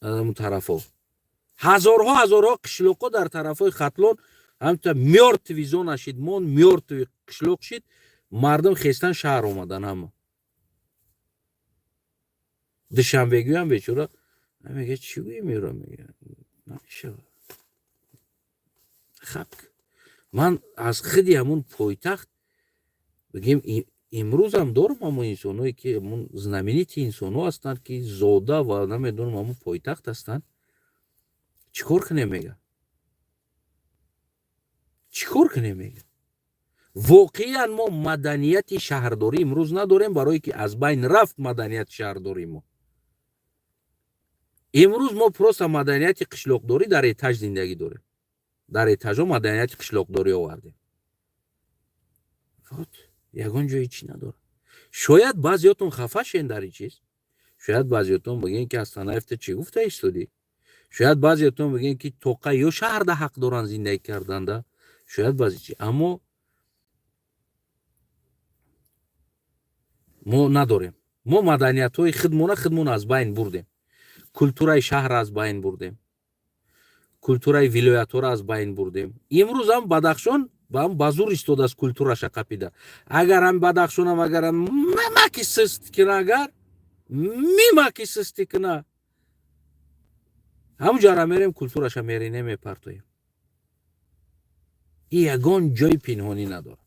аз ҳамун тарафҳо, ҳазорҳо ҳазорҳо қишлоқҳо дар тарафҳои Хатлон ҳамта мёртвый зона шид, мон мёртвый қишлоқ шид, мардум хестан шаҳр омадан ҳама. Душанбегӯям бечора мега, чӣ гӯем, ёра мега, намешавад. Хаб, ман аз худи ҳамун пойтахт, бигем, имрӯзам дорам ҳамон инсонҳое ки ҳамун знаменитый инсонҳо ҳастанд, ки зода ва намедонам, ҳамун пойтахт ҳастанд. Чӣ кор кунем, мега, чӣ кор кунем, мега. Воқеан, мо маданияти шаҳрдорӣ имрӯз надорем, барое ки аз байн рафт маданияти шаҳрдории мо. Имрӯз мо просто маданияти қишлоқдорӣ, дар этаж зиндагӣ дорем. Дар этажҳо маданияти қишлоқдорӣ овардем. Вот, ягон ҷои чӣ надорад. Шояд баъзеётон хафа шен дар ин чиз, шояд баъзеётон бигӯен, ки Астанаев, ту чӣ гуфта истодӣ, шояд баъзеётон бигӯен, ки тоқа ё шаҳрда ҳақ доранд зиндагӣ карданда, шояд баъзе чи, аммо мо надорем. Мо маданиятҳои худмона худмон аз байн бурдем, культураи шаҳр аз байн бурдем, культураи вилоятҳоро аз байн бурдем. Имрӯз ҳам Бадахшон ба ба зур истодааст, культураша қапида. Агар ҳам Бадахшонам агар мемаки сист кина, агар мимаки систи кина, ҳамуҷара мерем, культураша меринем, мепартоем. И ягон ҷои пинҳонӣ надорад,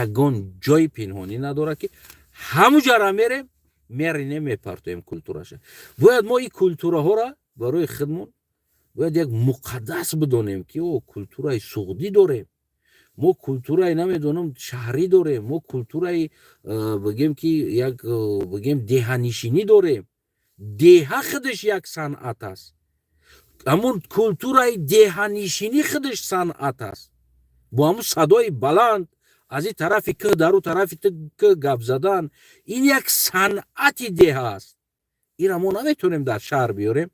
ягон ҷои пинҳонӣ надорад, ки ҳамуҷара мерем, меринем, мепартоем культураша. Бояд мо ин культураҳоро барои худмон бояд як муқаддас бидонем, ки о культураи суғдӣ дорем мо, культураи, намедонам, шаҳрӣ дорем мо, культураи бигем ки як бигем деҳанишинӣ дорем. Деҳа худаш як санъат аст, ҳамун культураи деҳанишинӣ худаш санъат аст. Бо ҳамун садои баланд аз ин тарафи кӯ дар ӯ тарафи кӯ гап задан, ин як санъати деҳа аст. Инра мо наметавонем дар шаҳр биёрем,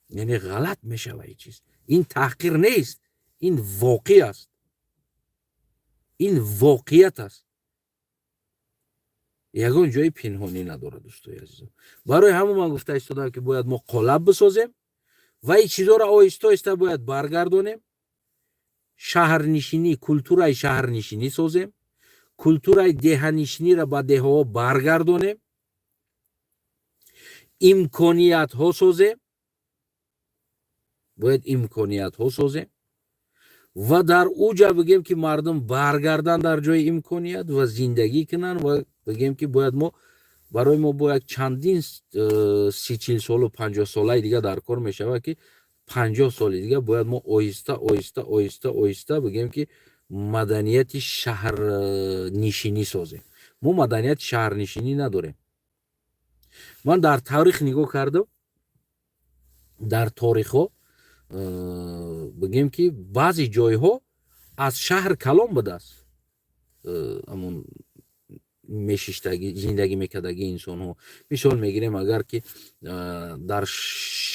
яъне ғалат мешава ин чиз. Ин таҳқир нест, ин воқеъ аст, ин воқеият аст, ягон ҷои пинҳонӣ надорад. Дӯстои азизам, барои ҳамон ман гуфта истодам, ки бояд мо қолаб бисозем ва ин чизҳоро оҳиста оҳиста бояд баргардонем. Шаҳрнишинӣ, культураи шаҳрнишинӣ созем, культураи деҳанишиниро ба деҳаҳо баргардонем, имкониятҳо созем, бояд имкониятҳо созем ва дар уҷа бигем, ки мардум баргарданд дар ҷои имконият ва зиндагӣ кунанд. Ва бигем, ки бояд мо, барои мо бояд чандин 30-40 солу 50 солаи дига дар кор мешавад, ки 50 соли дига бояд мо оҳиста оҳиста оҳиста оҳиста бигем, ки маданияти шаҳрнишинӣ созем. Мо маданияти шаҳрнишинӣ надорем. Ман дар таърих нигоҳ кардам, дар торихҳо бигем, ки баъзе ҷойҳо аз шаҳр калон будааст ҳамун мешиштагӣ, зиндагӣ мекардагии инсонҳо. Мисол мегирем, агар ки дар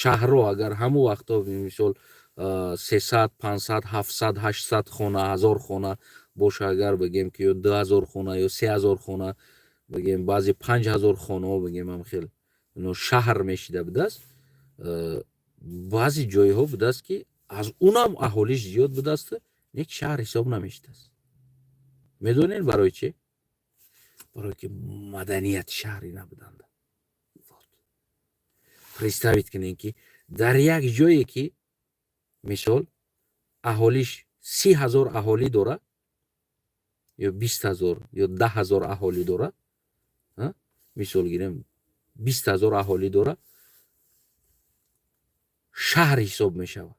шаҳрҳо, агар ҳамун вақтҳо, мисол, 300, 500, 700, 800 хона, 1000 хона боша, агар бигем, ки ё 2000 хона ё 3000 хона, бигем, баъзе 5000 хонаҳо, бигем, ам хел шаҳр мешида будааст. Баъзе ҷойҳо будааст, ки аз унам аҳолиш зиёд будааст, нек шаҳр ҳисоб намешидааст. Медонед барои чӣ? Барое ки маданияти шаҳрӣ набуданд. Представить кунем, ки дар як ҷое, ки мисол аҳолиш 30 000 аҳолӣ дорад ё 20 000 ё 10 000 аҳолӣ дорад, мисол гирем, 20 000 аҳолӣ дорад, шаҳр ҳисоб мешавад.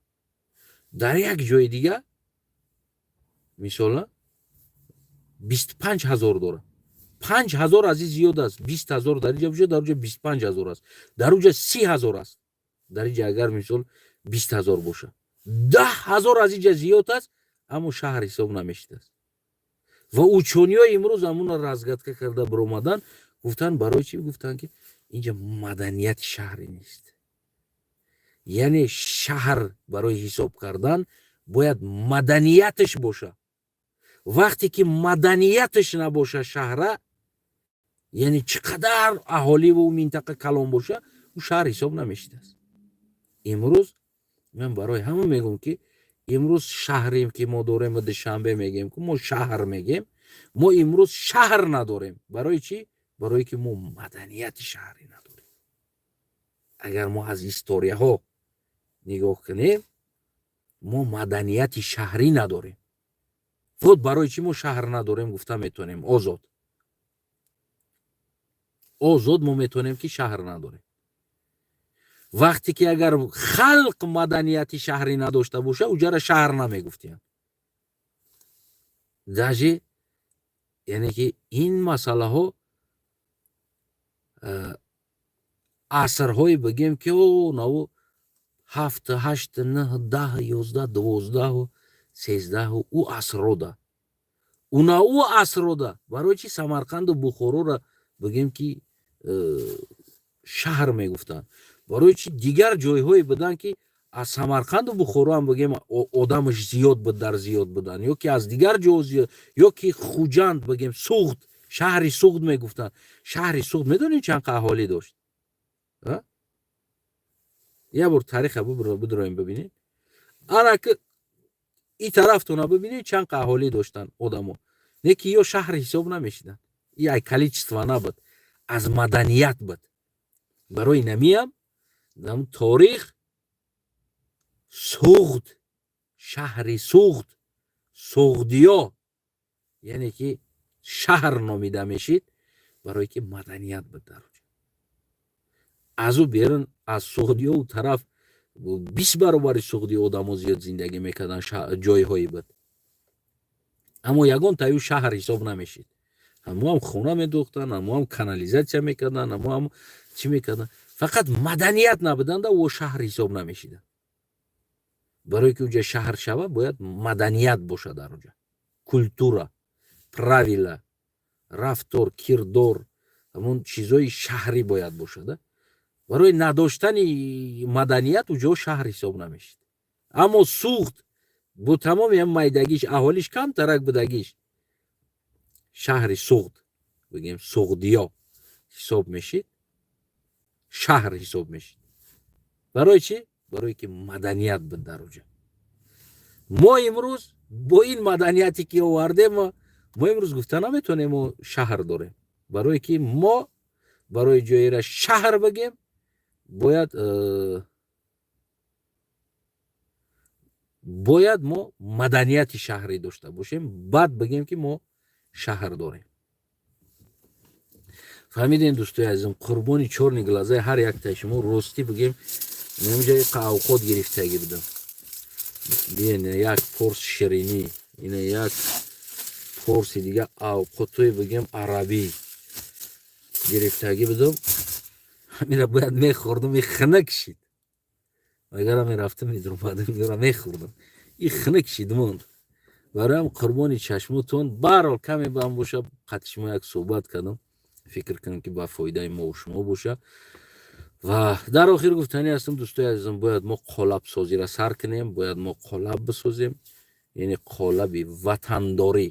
Дар як ҷои дига, мисол, 25 000 дорад, 5000 аз ин зиёд аст, 20 000 дар инҷа бошад, дар уҷа 25 000 аст, дар уҷа 30 000 аст. Дар инҷа агар, мисол, 20 000 бошад, 10 000 аз инҷа зиёд аст, аммо шаҳр ҳисоб намешидааст. Ва учёный ҳои имрӯз ҳамуна разгадка карда биромадан, гуфтанд, барои чӣ? Гуфтанд, ки инҷа маданияти шаҳрӣ нест. Яъне шаҳр барои ҳисоб кардан бояд маданияташ боша. Вақте ки маданияташ набоша шаҳра, яъне чӣ қадар аҳоливу минтақа калон боша, ӯ шаҳр ҳисоб намешидааст. Имрӯз ман барои ҳама мегӯм, ки имрӯз шаҳрем, ки мо дорем, Душанбе мегем, ки мо шаҳр мегем, мо имрӯз шаҳр надорем. Барои чӣ? Барое ки мо маданияти шаҳрӣ надорем. Агар мо аз историяҳо нигоҳ кунем, мо маданияти шаҳрӣ надорем. Вот барои чӣ мо шаҳр надорем, гуфта метавонем озод озод мо метавонем, ки шаҳр надорем. Вақте ки агар халқ маданияти шаҳрӣ надошта боша, уҷара шаҳр намегуфтиянд. Даже Яъне ки ин масъалаҳо асрҳое, бигем ки о наву ҳафт, ҳашт, нӯҳ, 10, 11, 12-ҳу 13-ҳу ӯ асррода, уна ӯ асррода. Барои чи Самарқанду Бухороро, бигем ки, шаҳр мегуфтанд? Барои чи дигар ҷойҳое буданд, ки аз Самарқанду Бухоро ҳам, бигем, одамаш зиёд буд, дар зиёд буданд, ё ки аз дигар ҷо зиёд, ё ки Хуҷанд, бигем, Суғд, шаҳри Суғд мегуфтанд. Шаҳри Суғд медонед, чанд қа аҳолӣ дошт? Як бор тариха бидроем, бибинед. Ана ки и тарафтона бибинед, чанд қа аҳолӣ доштанд одамо. Не ки ё шаҳр ҳисоб намешиданд. И ай количество набуд, аз маданият буд. Барои намиам торих Суғд, шаҳри Суғд, Суғдиё, яъне ки шаҳр номида мешид, барое ки маданият буд дар оҷо. Аз ӯ берун, аз Суғдиё ӯ тараф 20 баробари Суғдиё одамо зиёд зиндагӣ мекарданд, ҷойҳое буд, аммо ягон таю шаҳр ҳисоб намешид. Ҳамоам хона медӯхтанд, ҳамоам канализация мекарданд, ҳамоам чӣ мекарданд, фақат маданият набуданда, о шаҳр ҳисоб намешиданд. Барое ки уҷа шаҳр шава, бояд маданият бошад дар уҷа, культура, правила, рафтор, кирдор, ҳамон чизҳои шаҳрӣ бояд бошад. Барои надоштани маданият уҷо шаҳр ҳисоб намешид. Аммо Суғд бо тамоми ҳам майдагиш, аҳолиш камтарак будагиш, шаҳри Суғд, бигем, Суғдиё ҳисоб мешид, шаҳр ҳисоб мешид. Барои чӣ? Барое ки маданият буд дар уҷа. Мо имрӯз бо ин маданияте ки овардем, мо имрӯз гуфта наметавонем, мо шаҳр дорем, барое ки мо барои ҷоеро шаҳр бигем, бояд мо маданияти шаҳрӣ дошта бошем, баъд бигем, ки мо шаҳр дорем. Фаҳмидем, дӯстои азизам? Қурбони чёрный глаза и ҳар яктаи шумо. Ростӣ бигем, инамҷа авқот гирифтагӣ будам. Биен, як порс ширинӣ, ина як порси дига, авқотҳое, бигем, арабӣ гирифтагӣ будам. Ҳамира бояд мехӯрдум, и хунук шид. Агара мерафтам, медурмадам, ира мехӯрдам, и хунук шид, монд. Бароям қурбони чашмотон. Баҳрҳол, каме баам боша, қати шумо як суҳбат кардам, фикр кунам, ки ба фоидаи мо шумо боша. Ва дар охир гуфтанӣ ҳастам, дӯстои азизам: бояд мо қолабсозиро сар кунем, бояд мо қолаб бисозем, яъне қолаби ватандорӣ,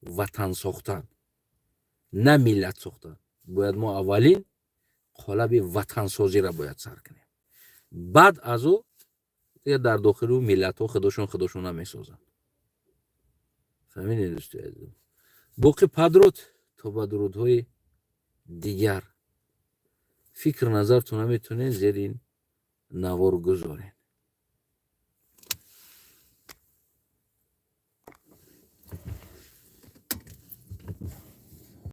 ватан сохтан, на миллат сохтан. Бояд мо аввалин қолаби ватансозиро бояд сар кунем, баъд аз ӯ дигар дар дохили ӯ миллатҳо худошон худошона месозанд. Фаҳмидед, дӯстои азизам? Боқӣ падруд, то ба дурудҳои дигар. Фикр назартон наметонед зери ин навор гузоред.